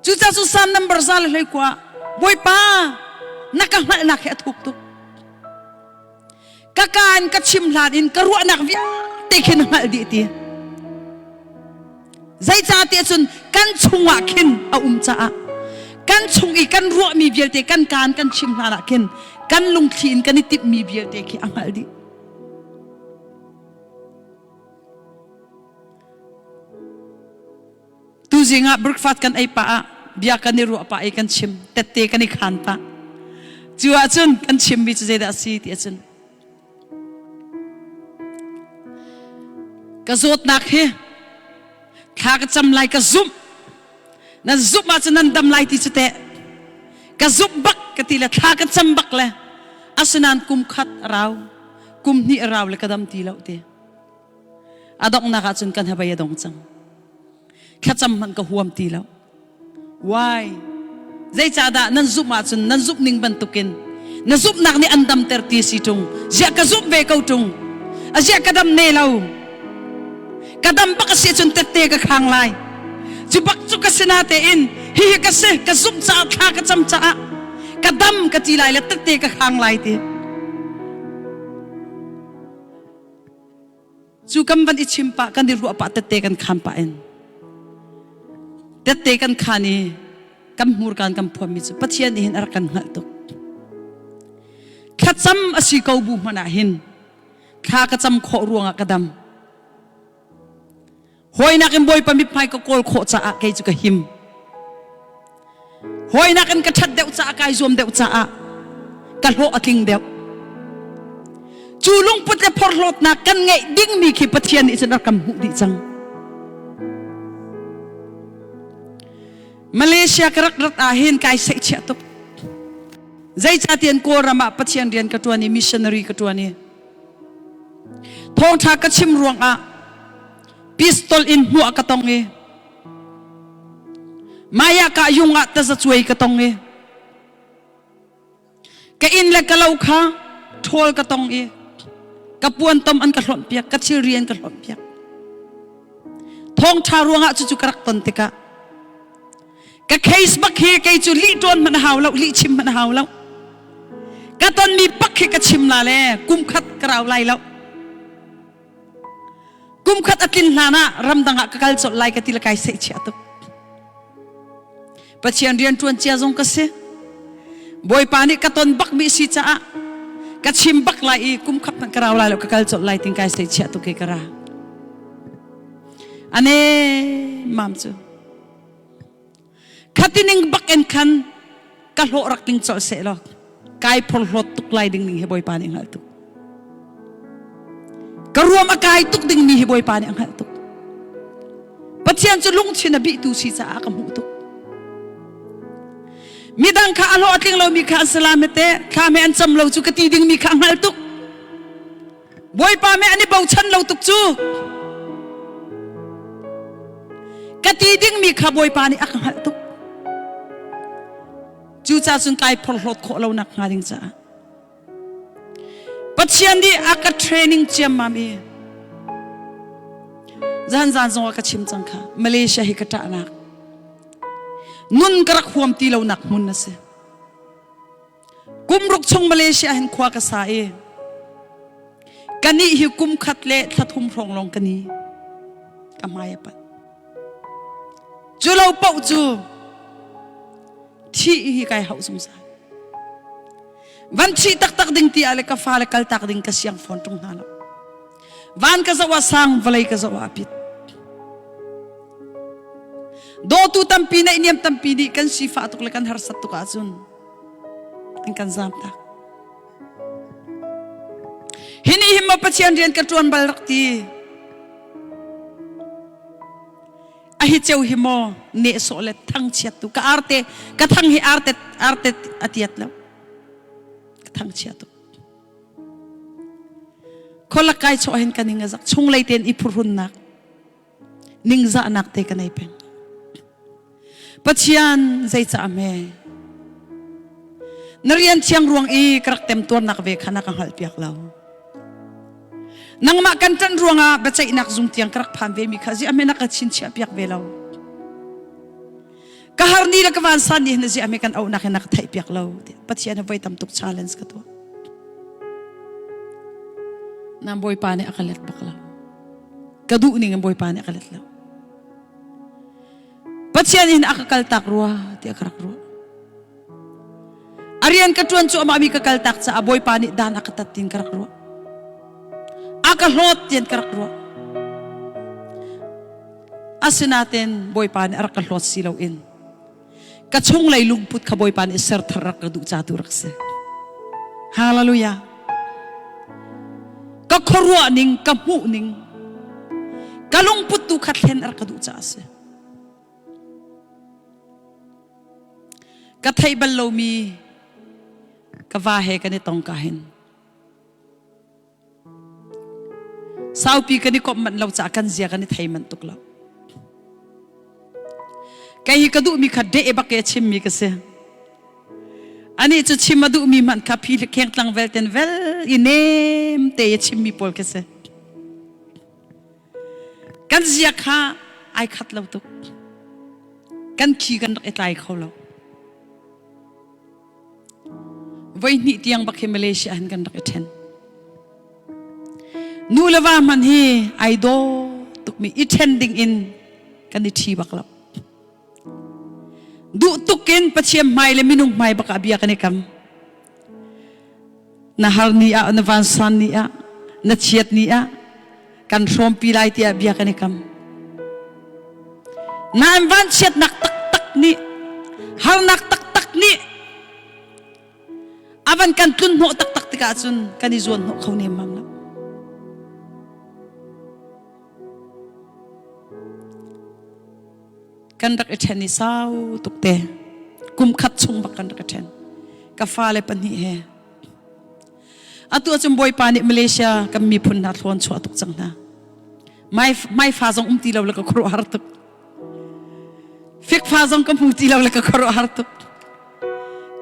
Cucaah cu Psalm number 121 Bawipa na ka hngalhnak hi a thuk tuk. Ka kaan ka chim hlan in ka ruahnak vialte khi na hngalh dih ti. Zeicahtiah cun kan chungah khin a um caah kan chung i kan ruahmi vialte kan kaan kan chim hlan ah khin kan lungthli in kan i timhmi vialte khi a hngalh dih. Tuzing ah breakfast kan ei pah ah bia kan i ruah pah i kan chim tette kan i khan pah. Cu ahcun kan chimmi cu zeidah a si ti ahcun Ka zawtnak hi thla ka cam lai ka zumh. Nan zumh ahcun nan dam lai ti cu teh. Ka zumh bak ka ti le thla ka cam bak le asinain kum khat a rau, kum hnih a rau le ka dam ti lo ti. A donghnak ahcun kan habei a dong cang. Thlacam hmanh ka huam ti lo. Why? Zeicahdah nan zumh ahcun nan zumh ning bantukin na zumhnak nih an damter ti si ṭung. Ziah ka zumh ve ko ṭung. A ziah ka dam ne lo. Ka dam bak a si ahcun tette ka khang lai. Cu bak cu ka si natein hihi ka si ka zumh caah thla ka cam caah ka dam ka ti lai le tette ka khang lai ti. Cu kan van i chim pah kan i ruah pah tette kan khan pah in tette kan khan i kan hmurkaan kan phuanmi cu Pathian nih hin a rak kan hngalh tuk. Thlacam a si ko bu hmanh ah hin thla ka cam khawh ruangah ka dam. Hawinak in Bawipa mithmai ka kawl khawh caah kei cu ka him. Hawinak in ka ṭhat deuh caah kai zuam deuh caah ka hlawh a tling deuh. Cu lungput le phorhlawtnak kan ngeih dingmi khi Pathian nih cun a rak kan hmuh dih cang. Malaysia ka rak rat ah hin kai seihchiah tuk. Zeicahtiah Kawlram ah Pathian rian ka ṭuan i missionary ka ṭuan i Thawngṭha ka chim ruangah pistol in hmuah ka tong i maya ka yung ah tazacuai ka tong i ka inn le ka lo kha ṭhawl ka tong i ka puan tom an ka hlonh piak ka thilri an ka hlonh piak thawngṭha ruangah cucu ka rak ton tikah Ka case bak hi kei cu lih ṭawn hmanh a hau lo, lih chim hmanh a hau lo. Ka tonmi bak hi ka chim la le kum khat ka rau lai lo. Kum khat a tlin hlan ah ramdang ah ka kal colh lai ka ti le kai seihchiah tuk. Pathian rian ṭuan cia zong ka si. Bawipa nih ka ton bakmi si caah ka chim bak lai i kum khat hmanh ka rau lai lo ka kal colh lai tin kai seihchiah tuk i ka ra. Ane mam cu. Khatining bak in khan ka hlawh rak tling colh seh law kai phorhlawt tuk lai ding ning hi Bawipa nih hngalh tuk. Ka ruam a kai tuk ding mi hi Bawipa nih a hngalh tuk. Pathian cu lungthin a bihtu si caah ka hmuh tuk. Midang kha a hlawh a tling lomi kha an salam te thla me an cam lo cu ka ti ding mi kha a hngalh tuk. Bawipa me an i bochan lo tuk cu. Ka ti dingmi kha Bawipa nih a ka hngalh tuk. Cucaah cun kai phorhlawt khawh lo nak hnga ding caah Pathian nih a ka training ciammam i zan zan zong ah ka chim cang kha Malaysia hi ka ṭahnak nun ka rak huam ti lonak hmun a si. Kum ruk chung Malaysia hin khua ka sa i kanih hi kum khat le thla thum hrawng lawng ka ni ka hmai a pat. Cu lo paoh cu thih hi kai hauh zungzal. Van thih taktak ding ti ah le ka fale kaltak ding ka siang fawn ṭung hna lo. Van ka zoh ah sang, vawlei ka zoh ah a pit. Dawtu tampi neihniam tampi nih kan sifah tuk le kan harsat tuk ahcun an kan zaam tak. Hi nih hin maw Pathian rian ka ṭuan bal rak ti. A hi ceu hi maw nehsawh le thangchiat tu ka arte ka thang hi arte arte a tiat lo. Ka thangchia tuk. Khualak kai chawh hin ka ning a zak chunglei tein i phurhunnak ningzahnak te ka nei peng. Pathian zeicah hme na rian thiang ruang i ka rak temtuarnak ve kha na ka hngalhpiak lo. Nangmah kan ṭanh ruangah biaceihnak zung tiang ka rak phan ve mi kha ziah hme na ka chinchiah piak ve lo. Ka har ni le ka vansan ni hin ziah hme kan auhnak hin na ka theih piak lo. Pathian he voi tam tuk challenge ka tuah. Nam Bawipa nih a ka let bak lo. Ka duh ning in Bawipa nih a ka let lo. Pathian in a ka kaltak rua tiah ka rak ruah. A rian ka ṭuan cuahmah mi ka kaltak caah Bawipa nih dan a ka tat tin ka rak ruah. A ka hlawt tian ka rak ruah. Asinain Bawipa nih a rak ka hlawt si loin ka chunglei lungput kha Bawipa nih serthar rak ka duh ca tu rak si. Hallelujah. Ka khuaruah ning, ka hmuh ning, ka lungput tu kha thlen a rak ka duh caah a si. Ka theih bal lomi ka va he kan i tong ka hin saupi kan i komh manh lo caah kan zia kan i thei manh tuk lo. Kei hi ka duhmi kha deh bak ke chimmi ka si. Anih cu chim a duhmi hmanh kha phi kheng tlang vel ten vel i nem te i chimmi pawl khi si. Kan zia kha ai khat lo tuk. Kan khi kan rak i tlai kho lo. Voi hnih tiang bak hi Malaysia hin kan rak i ṭhen. Nu le va hmanh hi ai daw tukmi i ṭhen ding in kan i ṭhi bak lo. Duh tuk in Pathian hmai le minung hmai bak ah bia kan i kam. Na har ni ah, na vansan ni ah, na chiat ni ah kan hrawmpi lai tiah bia kan i kam. Nain vanchiatnak taktak nih, harnak taktak nih a van kan tlun hnawh taktak tikah cun kan i zuan hnawh kho nemmam lo. Kan rak i ṭhen i sau tuk te. Kum khat chung bak kan rak i ṭhen. Ka fale pahnih he. Atu ahcun Bawipa nih Malaysia kan miphun hna thlawn chuah tuk cang hna. Mai, mai fa zong um ti lo le ka khuaruahhar tuk. Fikfa zong ka hmu ti lo le ka khuaruahhar tuk.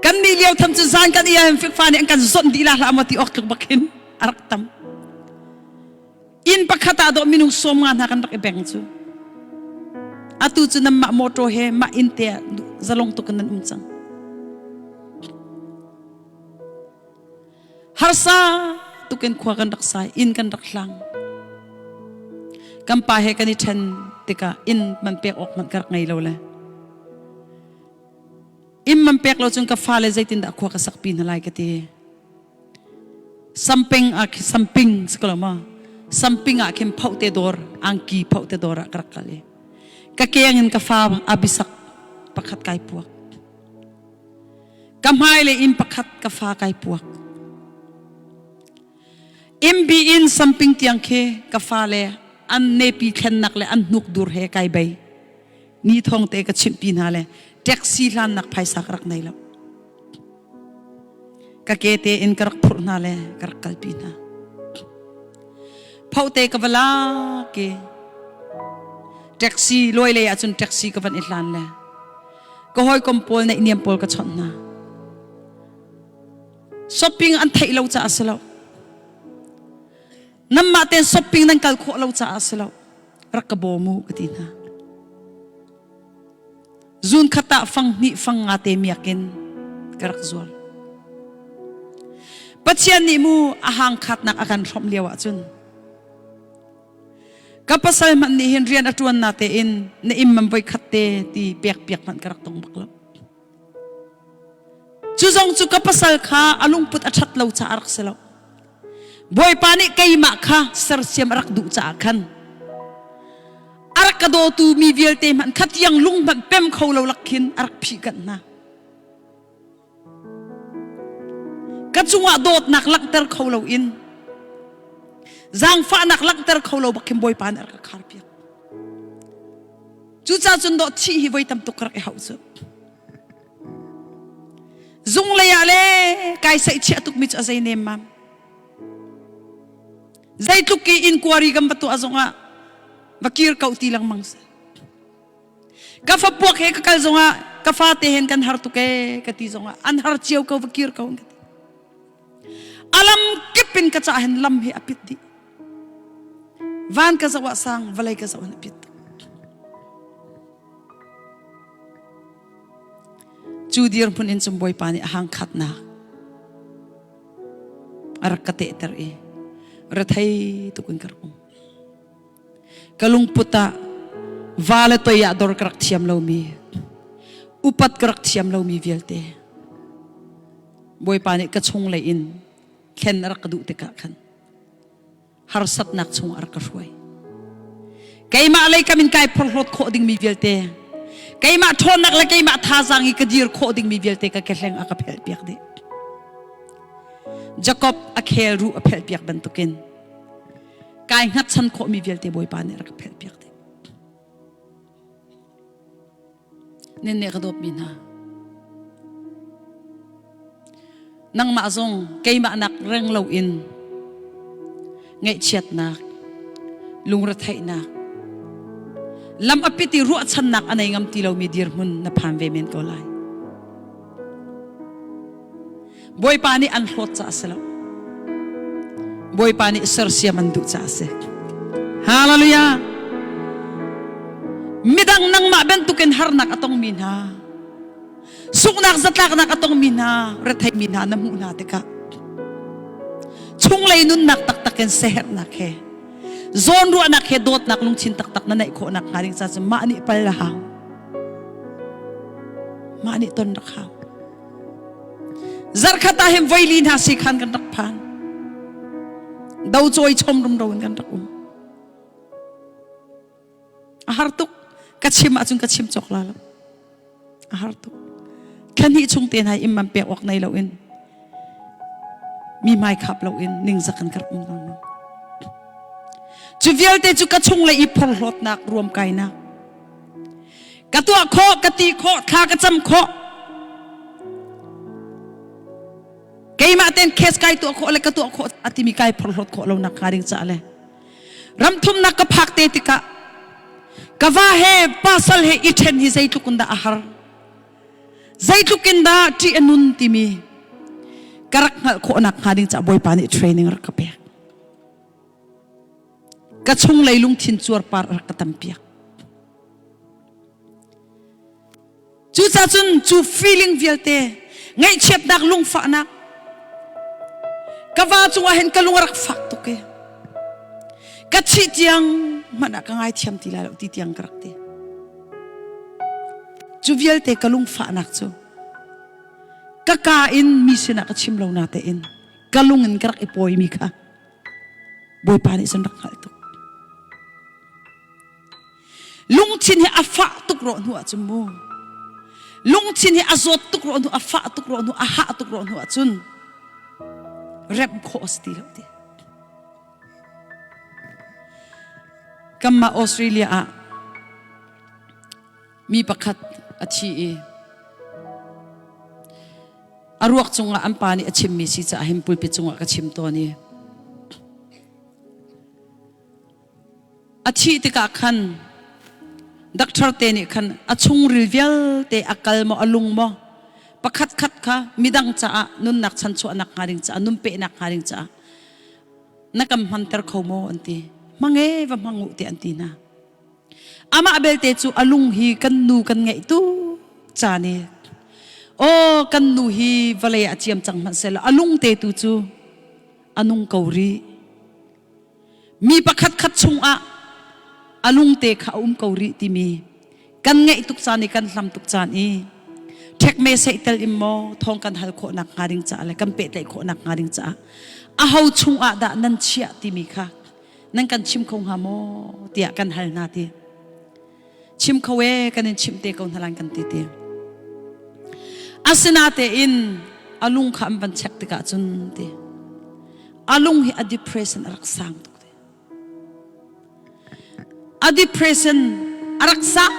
Kan nih lio tham cu zan kan ian fikfa nih an kan zonh dih la hlah maw ti awk tluk bak hin a rak tam. Inn pakhat ah dawh minung 50 hna kan rak i beng cu. Atu cu nanmah motor he mah inn te ah zalong tuk in nan um cang. Harsa tukin khua kan rak sai, inn kan rak hlang. Kan pa he kan i ṭhen tikah inn man pek awk hmanh ka rak ngei lo le. Inn man pek lo cun ka fale zeitindah khua ka sakpi hna lai ka ti. Samping ah samping si ko lo maw? Samping ah khin phoh te dawr, angki phoh te dawr ah ka rak kal i ka keng in ka fa abisak pakhat kai puak. Ka hmailei inn pakhat ka fa kai puak. Imbi in samping tiang khi ka fale an nepi thlennak le an hnuk dur he kai bei. Ni thong te ka chimhpi hna le taxi hlannak phaisa ka rak nei lo. Ka ke te in ka rak phurh hna le ka rak kalpi hna. Phote ka va lak i. Taxi lawi lei ahcun taxi ka van i hlan le ka hawikom pawl neihniam pawl ka chawnh hna. Shopping an theih lo caah a si lo. Nanmah tein shopping nan kal khawh lo caah a si lo. Rak ka bawm u ka ti hna. Zun khat ah fang hnih fang nga te miak in ka rak zuar. Pathian nih mu a hang khatnak a kan hrawmh lio ahcun ka pasal hmanh nih hin rian a ṭuan na tein na inn man voi khat te ti pek piak hmanh ka rak tong bak lo. Cu zong cu ka pasal kha a lungput a ṭhat lo caah a rak si lo. Bawipa nih keimah kha sersiam a rak duh caah khan a rak ka dawtu mi vialte hmanh kha tiang lung hmanh pem kho lo lak khin a rak phih kanh hna. Ka cungah dawtnak langhter kho lo in zaangfahnak langhter kho lo bak khin Bawipa nih a rak ka kharpiak. Cucaah cun dawh thih hi voi tam tuk ka rak i hauh cu. Zung lei ah le kai saihchiah tukmi cu a zei nemmam. Zeitluk i inquiry kan va tuah zongah va kir ko ti lengmang si. Ka fapuak he ka kal zongah ka fate hen kan har tuk ee ka ti zongah an har cio ko va kir ko an ka ti. Alam kip in ka cah hin lam hi a pit dih. Van ka zoh ah sang, vawlei ka zoh hin a pit. Cu dirhmun in cun Bawipa nih a hangkhatnak a rak ka tehter i rethei tuk in ka rak um. Ka lungput ah va le toi ah dor ka rak thiam lomi, upat ka rak thiam lomi vialte Bawipa nih ka chunglei in thlen a rak ka duh tikah khan harsatnak chung a rak ka hruai. Keimah lei kam in kai phorhlawt khawh dingmi vialte, keimah ṭhawnnak le keimah thazaang i ka dir khawh dingmi vialte ka kehleng a ka phelhpiak dih. Jakob a khel ruh a phelhpiak bantukin kai hngatchan khawhmi vialte Bawipa nih a rak ka phelhpiak dih. Nan nih ka dawtmi hna. Nangmah zong keimah nak reng loin ngaihchiatnak, lungretheihnak, lam a pit i ruahchannak a nei ngam ti lomi dirhmun na phan ve men ko lai. Bawipa nih an hlawt caah a si lo. Bawipa nih sersiam an duh caah a si. Hallelujah! Midang nangmah bantukin harnak a tongmi hna, sunghnak zatlaknak a tongmi hna, retheimi hna na hmuh hna tikah chunglei nunnak taktak in seherhnak he zawnruahnak he dawtnak lungthin taktak na neih khawhnak hnga ding caah cun mah nih pal a hau. Mah nih ton rak hau. Zarkhat ah hin voili hna si khan kan rak phan. Do cawi chom rumro in kan rak um. A har tuk. Ka chim ahcun ka chim cawk la lo. A har tuk. Thla chung te hna im man pek awk nei lo in mi hmai khap lo in ningzak kan rak um lengmang. Cu vialte cu ka chung le i phorhlawtnak ruam kainak Ka tuah khawh, ka ti khawh, thla ka cam khawh. Keimah ten case kai tuah khawh le ka tuah khawh a timi kai phorhlawt khawh lo nak hnga ding caah le ramthumnak ka phak te tikah ka va he pasal he i ṭhen hi zeitluk in dah a har zeitluk in dah ṭih a nun timi ka rak hngalh khawh nak hnga ding caah Bawipa nih training rak ka pek. Ka chunglei lungthin cuarpar rak ka tampiak. Cucaah cun cu feeling vialte ngaihchiatnak lungfahnak ka va cungah hin ka lung a rak fak tuk i ka thih tiang hmanh ah ka ngaithiam ti lai lo ti tiang ka rak ti. Cu vialte ka lungfahnak cu ka ka in mi sinah ka chim lo na tein ka lung in ka rak i pawimi kha Bawipa nih cun rak hngalh tuk. Lungthin hi a fah tuk rawh hnu ahcun mu. Lungthin hi a zawt tuk rawh hnu, a fah tuk rawh hnu, a hah tuk rawh hnu ahcun remh khawh a si ti lo ti. Kanmah Australia ah mi pakhat a thi i a ruak cungah an pa nih a chimmi si caah hin pulpit cungah ka chim tawn i a thih tikah khan. Doctor te nih khan a chungril vialte a kal maw a lung maw pakhat khat kha midang caah nunnak chanchuahnak hnga ding caah nun pehnak hnga ding caah na kan hmanter kho maw an ti. Hmang e va hmang u tiah an ti hna. Amah belte cu a lung hi kan nu kan ngeih tu caan i aw kan nu hi vawlei ah ciam cang hmanh sehlaw a lung te tu cu a nung ko rih. Mi pakhat khat chungah a lungte kha a um ko rih timi kan ngeih tuk caan i kan hlam tuk caan i ṭhekme seihtel in maw thawng kan hal khawhnak hnga ding caah le kan pehtlaih khawhnak hnga ding caah aho chungah dah nan chiah timi kha nan kan chim kho hnga maw tiah kan hal hna ti. Chim kho e kan in chimh te ko hna lan kan ti ti. Asinatein a lung kha an van check tikah cun ti a lung hi a depression a rak sang tuk ti. A depression a rak sang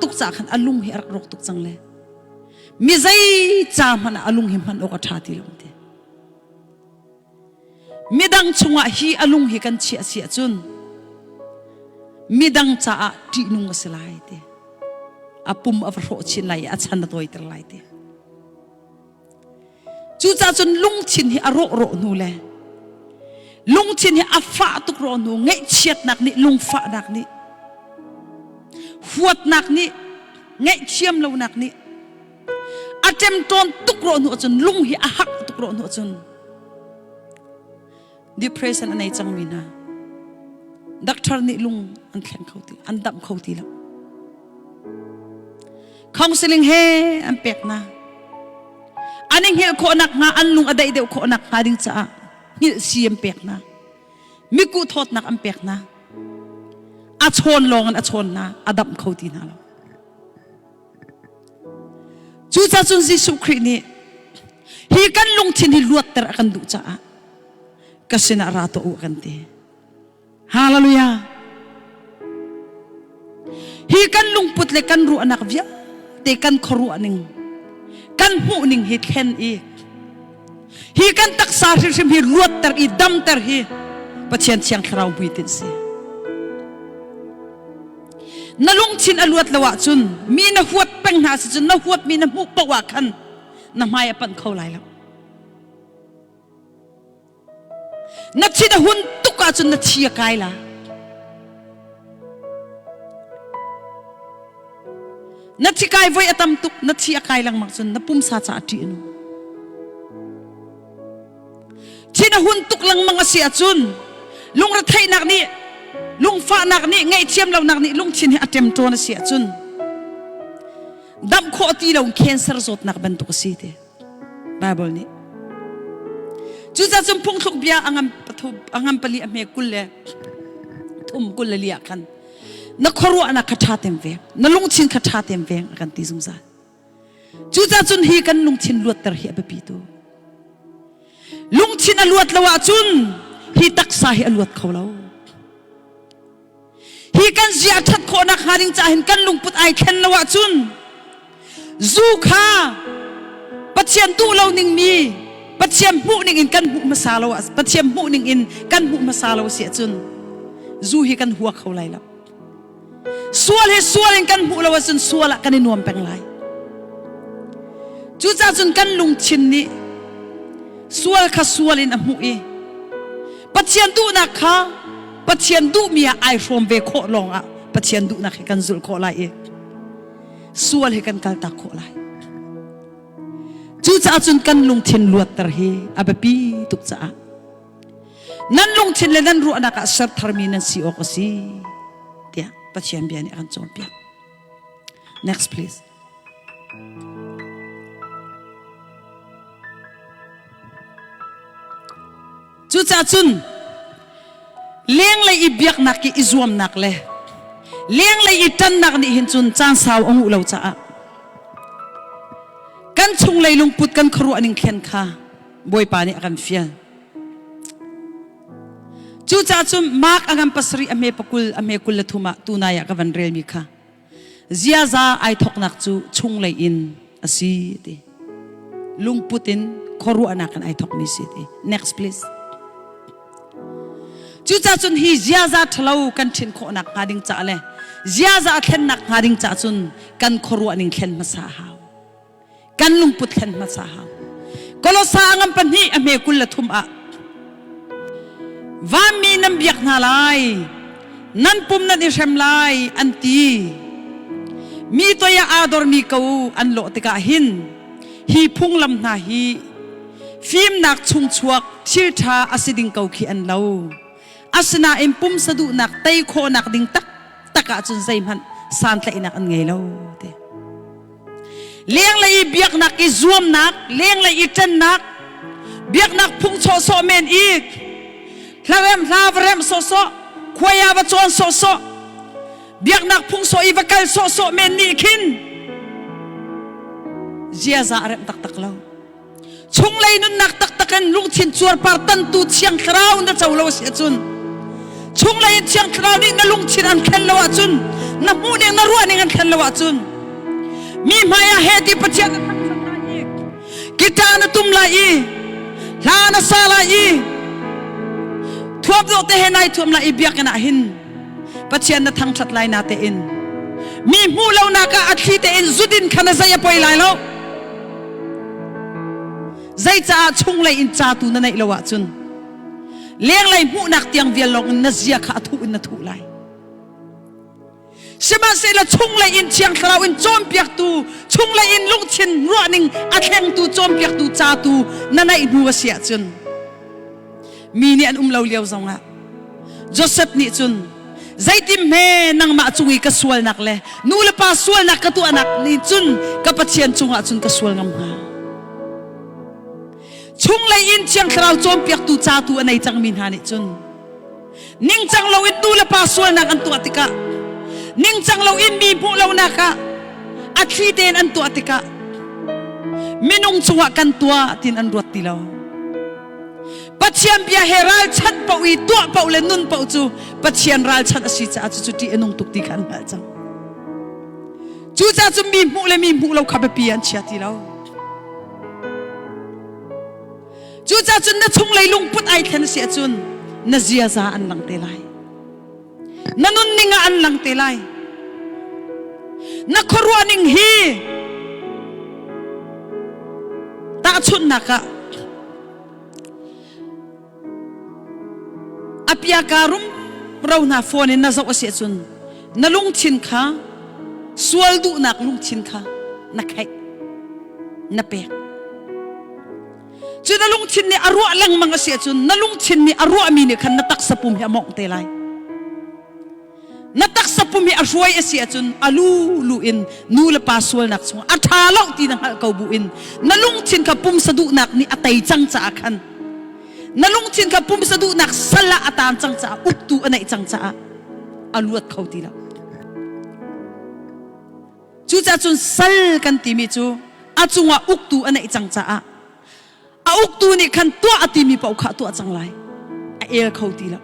tuk ca khan a lung hi a rak rawk tuk cang le mi zei ca hmanh ah a lung hi hman awk a ṭha ti lo ti. Midang chungah hi a lung hi kan chiah si ahcun midang caah ṭihnung a si lai ti. A pum a va hrawh chin lai i a chan a tawiter lai ti. Cucaah cun lungthin hi a rawh rawh hnu le lungthin hi a fah tuk rawh hnu ngaihchiatnak nih lungfahnak nih huatnak nih ngaihthiam lonak nih a ṭemṭawn tuk rawh hnu ahcun lung hi a hak tuk rawh hnu ahcun depression a nei cangmi hna doctor nih lung an thleng kho ti an damh kho ti lo counseling he an pek hna an i hngilh khawhnak hnga an lung a daih deuh khawhnak hnga ding caah hngilh si an pek hna miku thawtnak an pek hna a chawn lawng in a chawn hna a damh kho ti hna lo Cucaah cun Jesuh Khrih nih hi kan lungthin hi luatter a kan duh caah ka sinah ra tuah u a kan ti. Hallelujah. Hi kan lungput le kan ruahnak vialte kan khuaruah ning kan hmuh ning hi thlen i hi kan taksa hrimhrim hi luatter i damter hi Pathian Thiang Thlarau hmuitinh si. Na lungthin a luat lo ahcun mi na huat peng hna si cun na huatmi na hmuh paoh ah khan na hmai a panh kho lai lo. Na thin a hun tuk ahcun na thi a kai la. Na thi kai voi a tam tuk, na thi a kai lengmang cun na pumsa ca a ṭih a nung. Thin a hun tuk lengmang a si ahcun lungretheihnak nih lungfahnak nih ngaihthiam lonak nih lungthin hi a ṭemṭawn a si ahcun damh khawh ti lo cancer zawtnak bantuk a si ti Bible nih. Cucaah cun phungthluk bia a ngan pathum a ngan pali a hme 23 24 ah khan na khuaruahnak kha ṭha tem veng na lungthin kha ṭha tem veng a kan ti zungzal. Cucaah cun hi kan lungthin luatter hi a biapi tu. Lungthin a luat lo ahcun hi taksa hi a luat kho lo. Hi kan zia a ṭhat khawhnak hnga ding caah hin kan lungput ai thlen lo ahcun zu kha Pathian duh lo ning mi Pathian hmuh ning in kan hmuh hmasa lo Pathian hmuh ning in kan hmuh hmasa lo si ahcun zu hi kan hua kho lai lo. Sual hi sual in kan hmuh lo ahcun sual ah kan i nuam peng lai. Cucaah cun kan lungthin nih sual kha sual in a hmuh i Pathian duhnak kha Pathian duhmi ah ai hrawm ve khawh lawng ah Pathian duhnak hi kan zulh khawh lai i sual hi kan kaltak khawh lai. Cucaah cun kan lungthin luatter hi a biapi tuk caah Nan lungthin le nan ruahnak ah ser tharmi nan si awk a si tiah Pathian bia nih a kan cawnpiak. Next please. Cucaah cun lenglei i biaknak i i zuamnak le lenglei i ṭannak nih hin cun caan sau a nguh lo caah kan chunglei lungput kan khuaruah ning thlen kha Bawipa nih a kan fial. Cucaah cun Mark a ngan pasarih a hme pakul a hme 23 ah tunai ah ka van relmi kha ziaza ai thawknak cu chunglei in a si ti. Lungput in khuaruahnak in ai thawkmi si ti. Next please. Cucaah cun hi ziaza ṭhalo kan ṭhin khawhnak hnga ding caah le Ziaza a thlennak hnga ding cah cun kan khuaruah ning thlen hmasa a hau. Kan lungput thlen hmasa a hau. Kolosa a ngan pahnih a hme 23 ah vanmi nan biak hna lai, nan pum nan i hrem lai an ti. Mi toi ah aa dormi ko an lawh tikah hin hi phunglam hna hi fimnak chungchuak thil ṭha a si ding ko khi an lo. Asinain pumsa duhnak tei khawhnak ding taktak ahcun zeihmanh santlaihnak an ngei lo ti. Lenglei i biaknak i zuamnak, lenglei i ṭannak, biaknak phung sawhsawh men i hlarem hla va remh sawhsawh, khuai ah va cawn sawhsawh, biaknak phung sawh i va kal sawhsawh men nih khin ziaza a remh taktak lo. Chunglei nunnak taktak in lungthin cuarpar tantu Thiang Thlarau na co lo a si ahcun chunglei in Thiang Thlarau nih na lungthin an thlen lo ahcun na hmuhning na ruahning an thlen lo ahcun mi hmai ah he ti Pathian na thangṭhat lai i guitar na tum lai i hla na sa lai i thuam dawh te he nai thuam lai i biakinn ah hin Pathian na thangṭhat lai na tein mi hmuh lonak ah a thli tein zudin kha na zei a poi lai lo. Zeicaah chunglei in ca tu na neih lo ahcun lenglei hmuhnak tiang vial lawng in na zia kha a thuh in na thuh lai. Sihmanhsehlaw chunglei in Thiang Thlarau in cawnpiaktu, chunglei in lungthin ruahning a thlengtu cawnpiaktu ca tu na neih hnu a si ahcun mi nih an um lo lio zongah Joseph nih cun zeitin hme nangmah cung i ka sualnak le nu le pa sualnak ka tuahnak nih cun ka Pathian cungah cun ka sual ngam hnga. Chunglei in Thiang Thlarau cawnpiaktu ca tu a nei cangmi hna nih cun ningcang loin nu le pa sualnak an tuah tikah ningcang loin mi hmuh lonak ah a thli tein an tuah tikah minung cungah kan tuah tiin an ruat ti lo. Pathian bia he ralchanh paoh i tuah paoh le nun paoh cu Pathian ralchanh a si caah cucu ṭih a nung tuk ti kha an hngalh cang. Cucaah cun mi hmuh le mi hmuh lo kha biapi an chia ti lo. Cucaah cun na chunglei lungput ai thlen a si ahcun na ziaza an lang te lai. Na nunning ah an lang te lai. Na khuaruahning hi tahchunhnak ah a piaka rumro hna phone in na zoh a si ahcun na lungthin kha sual duhnak lungthin kha na kheih na pek. Cu na lungthin nih a ruah lengmang a si ahcun na lungthin nih a ruahmi nih khan na taksa pum hi a mawngh te lai. Na taksa pum hi a hruai a si ahcun a lu lu in nu le pa sualnak chungah a ṭha lo ti na hngalh ko bu in na lungthin kha pumsa duhnak nih a tei cang caah khan na lungthin kha pumsa duhnak sal ah a taan cang caah uktu a neih cang caah a luat kho ti lo. Cucaah cun sal kan timi cu a cungah uktu a neih cang caah a uktu nih khan tuah a timi paoh kha a tuah cang lai. A el kho ti lo.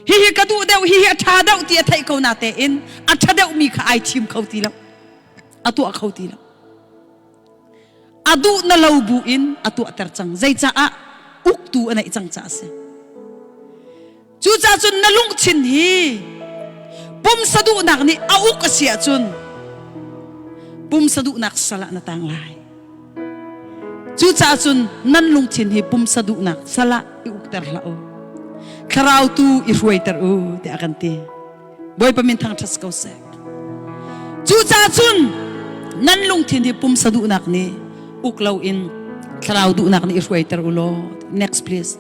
Hihi ka duh deuh, hihi a ṭha deuh ti a theih ko na tein a ṭha deuhmi kha ai thim kho ti lo. A tuah kho ti lo. A duh na lo bu in a tuahter cang. Zeicaah uktu a neih cang caah a si. Cucaah cun na lungthin hi pumsa duhnak nih a uk a si ahcun pumsa duhnak sal ah na tang lai. Cucaah cun nan lungthin hi pumsa duhnak sal ah i ukter hlah u. Thlarau tu i hruaiter u tiah a kan ti. Bawipa min thangṭhat ko seh. Cucaah cun nan lungthin hi pumsa duhnak nih uk loin thlarau duhnak nih i hruaiter u law. Next please.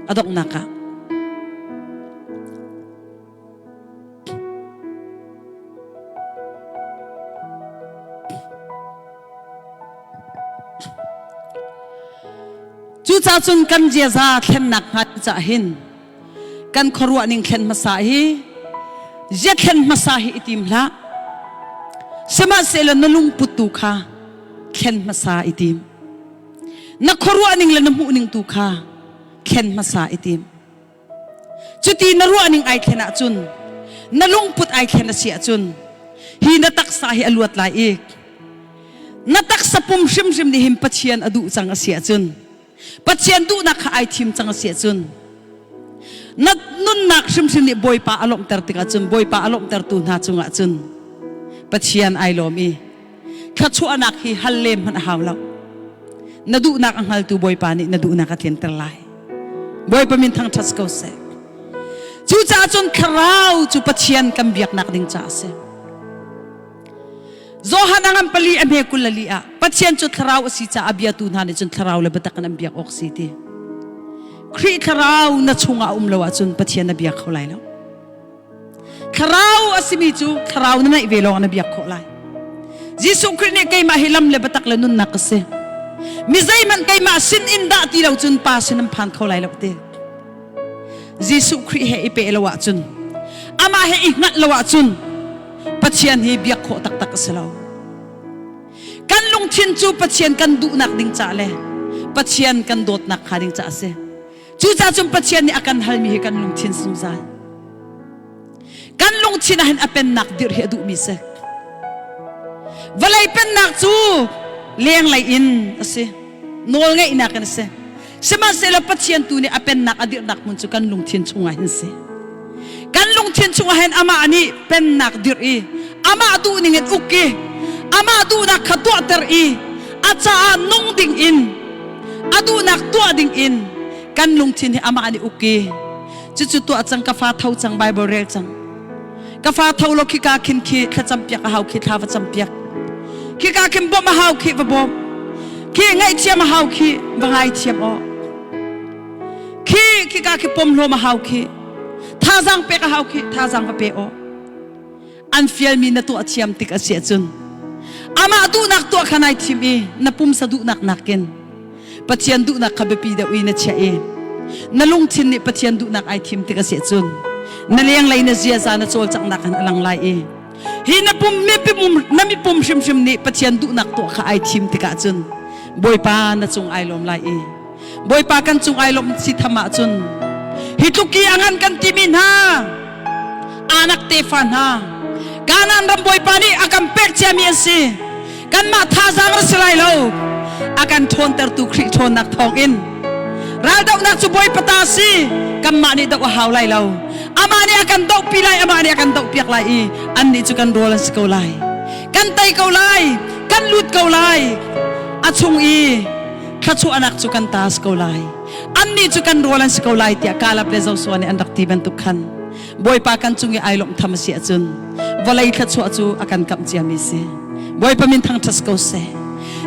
A donghnak ah. Cucaah cun kan ziaza thlennak hnga caah hin kan khuaruah ning thlen hmasa hi zia thlen hmasa hi i tim hlah. Sihmanhsehlaw na lungput tu kha thlen hmasa i tim. Na khuaruah ning le na hmuh ning tu kha thlen hmasa i tim. Cuti na ruah ning ai thlen ahcun na lungput ai thlen a si ahcun hi na taksa hi a luat lai i na taksa pum hrimhrim nih hin Pathian a duh cang a si ahcun Pathian duhnak kha ai thim cang a si ahcun. Na nunnak hrimhrim nih Bawipa a lawmhter tikah cun Bawipa a lawmhtertu hna cungah cun Pathian ai lawm i thluachuahnak hi hal lem hmanh a hau lo. Na duhnak a hngaltu Bawipa nih na duhnak a tlinter lai. Bawipa min thangṭhat ko seh. Cucaah cun thlarau cu Pathian kan biaknak ding caah a si. Johan a ngan pali a hme 24 ah Pathian cu thlarau a si caah a biatu hna nih cun thlarau le biatak in an biak awk si ti. Khrih thlarau na chungah a um lo ahcun Pathian na biak kho lai lo. Thlarau a simi cu thlarau na neih ve lawng na biak khawh lai. Jesuh Khrih nih keimah hi lam le biatak le nunnak ka si. Mi zeihmanh keimah sin in dah ti lo cun Pa sin an phan kho lai lo ti. Jesuh Khrih he i peh lo ahcun amah he i hngalh lo ahcun Pathian hi biak khawh taktak a si lo. Kan lungthin cu Pathian kan duhnak ding caah le Pathian kan dawtnak hnga ding caah a si. Cucaah cun Pathian nih a kan halmi hi kan lungthin zungzal. Kan lungthin ah hin a pennak dirh hi a duhmi si. Vawlei pennak cu lenglei in a si. Nawlngeihnak in a si. Sihmanhsehlaw Pathian tu nih a pennak a dirhnak hmun cu kan lungthin chungah hin si. Kan lungthin chungah hin amah nih pennak dirh i amah duhning in uk i amah duhnak kha tuahter i a caah nung ding in a duhnak tuah ding in kan lungthin hi amah nih uk i cucu tuah cang ka fa tho cang Bible rel cang ka fa tho lo khika khin khi thlacam piak a hau khi thla va cam piak khika khin bawmh a hau khi va bawm khi ngaihthiam a hau khi va ngaithiam aw khi khika khi pom hlawm a hau khi thazang pek a hau khi thazang va pe aw an fialmi na tuah thiam tik a si ahcun amah duhnak tuah kha nai thim i na pumsa duhnak nakin Pathian duhnak kha biapi deuh i na chiah i na lungthin nih Pathian duhnak ai thim tik a si ahcun na lenglei na ziaza na cawlcanghnak in a lang lai i hi na pum na mipum hrimhrim nih Pathian duhnak tuah kha ai thim tikah cun Bawipa na cung ai lawm lai i Bawipa kan cung ai lawm si tham ahcun hi tluk i a ngan kan timi hna Anak tefa hna Kanaan ram Bawipa nih a kan pek ciami an si kanmah thazaang ra si lai lo a kan ṭhawntertu Khrih ṭhawnnak thawngin raldohnak cu Bawipa ta si kanmah nih doh a hau lai lo amah nih a kan dohpi lai amah nih a kan dohpiak lai i annih cu kan rawl an si ko lai kan tei ko lai kan lut ko lai a chung i thluachuahnak cu kan ta si ko lai annih cu kan rawl an si ko lai tiah Kalab le Joshua nih an rak ti bantuk khan Bawipa kan cung i ai lawmh tham a si ahcun vawlei thluachuah cu a kan kamh ciami si Bawipa min thangṭhat ko seh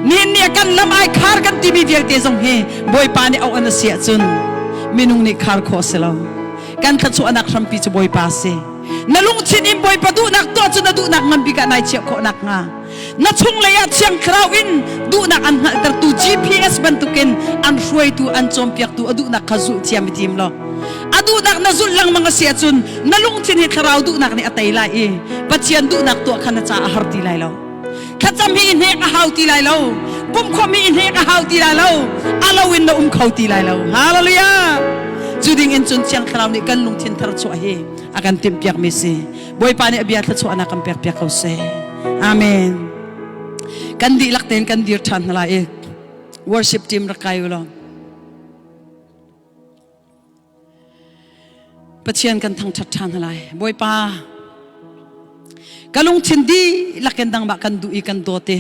nihin ni kan lam ai khar kan timi vialte zong hi Bawipa nih auh an a si ahcun minung nih khar khawh si lo kan thluachuahnak hrampi cu Bawipa si na lungthin in Bawipa duhnak tuah cu na duhnak ngan bik ah nai chiah khawh nakhnga na chunglei ah Thiang Thlarau in duhnak an hngalhtertu GPS bantukin an hruaitu an cawnpiaktu a duhnak kha zulh thiam i tim law a duhnak na zulh lengmang a si ahcun na lungthin hi thlarau duhnak nih a tei lai i Pathian duhnak tuah kha na caah a har ti lai lo thlacam hi i hnek a hau ti lai lo pumhkhawmh hi i hnek a hau ti lai lo a lo in na um kho ti lai lo hallelujah cu ding in cun Thiang Thlarau nih kan lungthin thar chuah hi a kan timhpiakmi si Bawipa nih a bia thluachuahnak kan pekpiak ko seh. Amen. Kan dihlak tein kan dir ṭhan hna lai i worship team rak kai u law. Pathian kan thangṭhat ṭhan hna lai. Bawipa, ka lungthin dihlak in nangmah kan duh i kan dawt i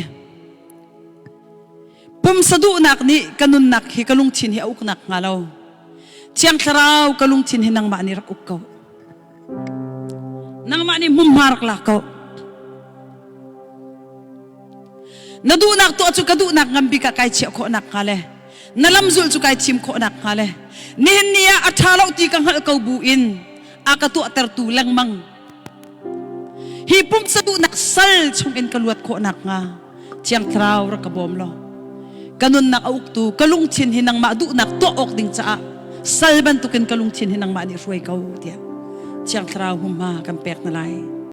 pumsa duhnak nih ka nunnak hi ka lungthin hi a uknak hnga lo. Thiang Thlarau ka lungthin hi nangmah nih rak uk ko. Nangmah nih hmunhma rak lak ko. Na duhnak tuah cu ka duhnak ngan bik ah kai chiah khawh nak hnga le na lamzul cu kai thim khawh nak hnga le nihin ni ah a ṭha lo ti ka hngalh ko bu in a ka tuahtertu lengmang hi pumsa duhnak sal chung in ka luat khawh nak hnga Thiang Thlarau rak ka bawm law ka nunnak a uktu ka lungthin hi nangmah duhnak tuah awk ding caah sal bantukin ka lungthin hi nangmah nih hruai ko tiah Thiang Thlarau humha kan pek na lai.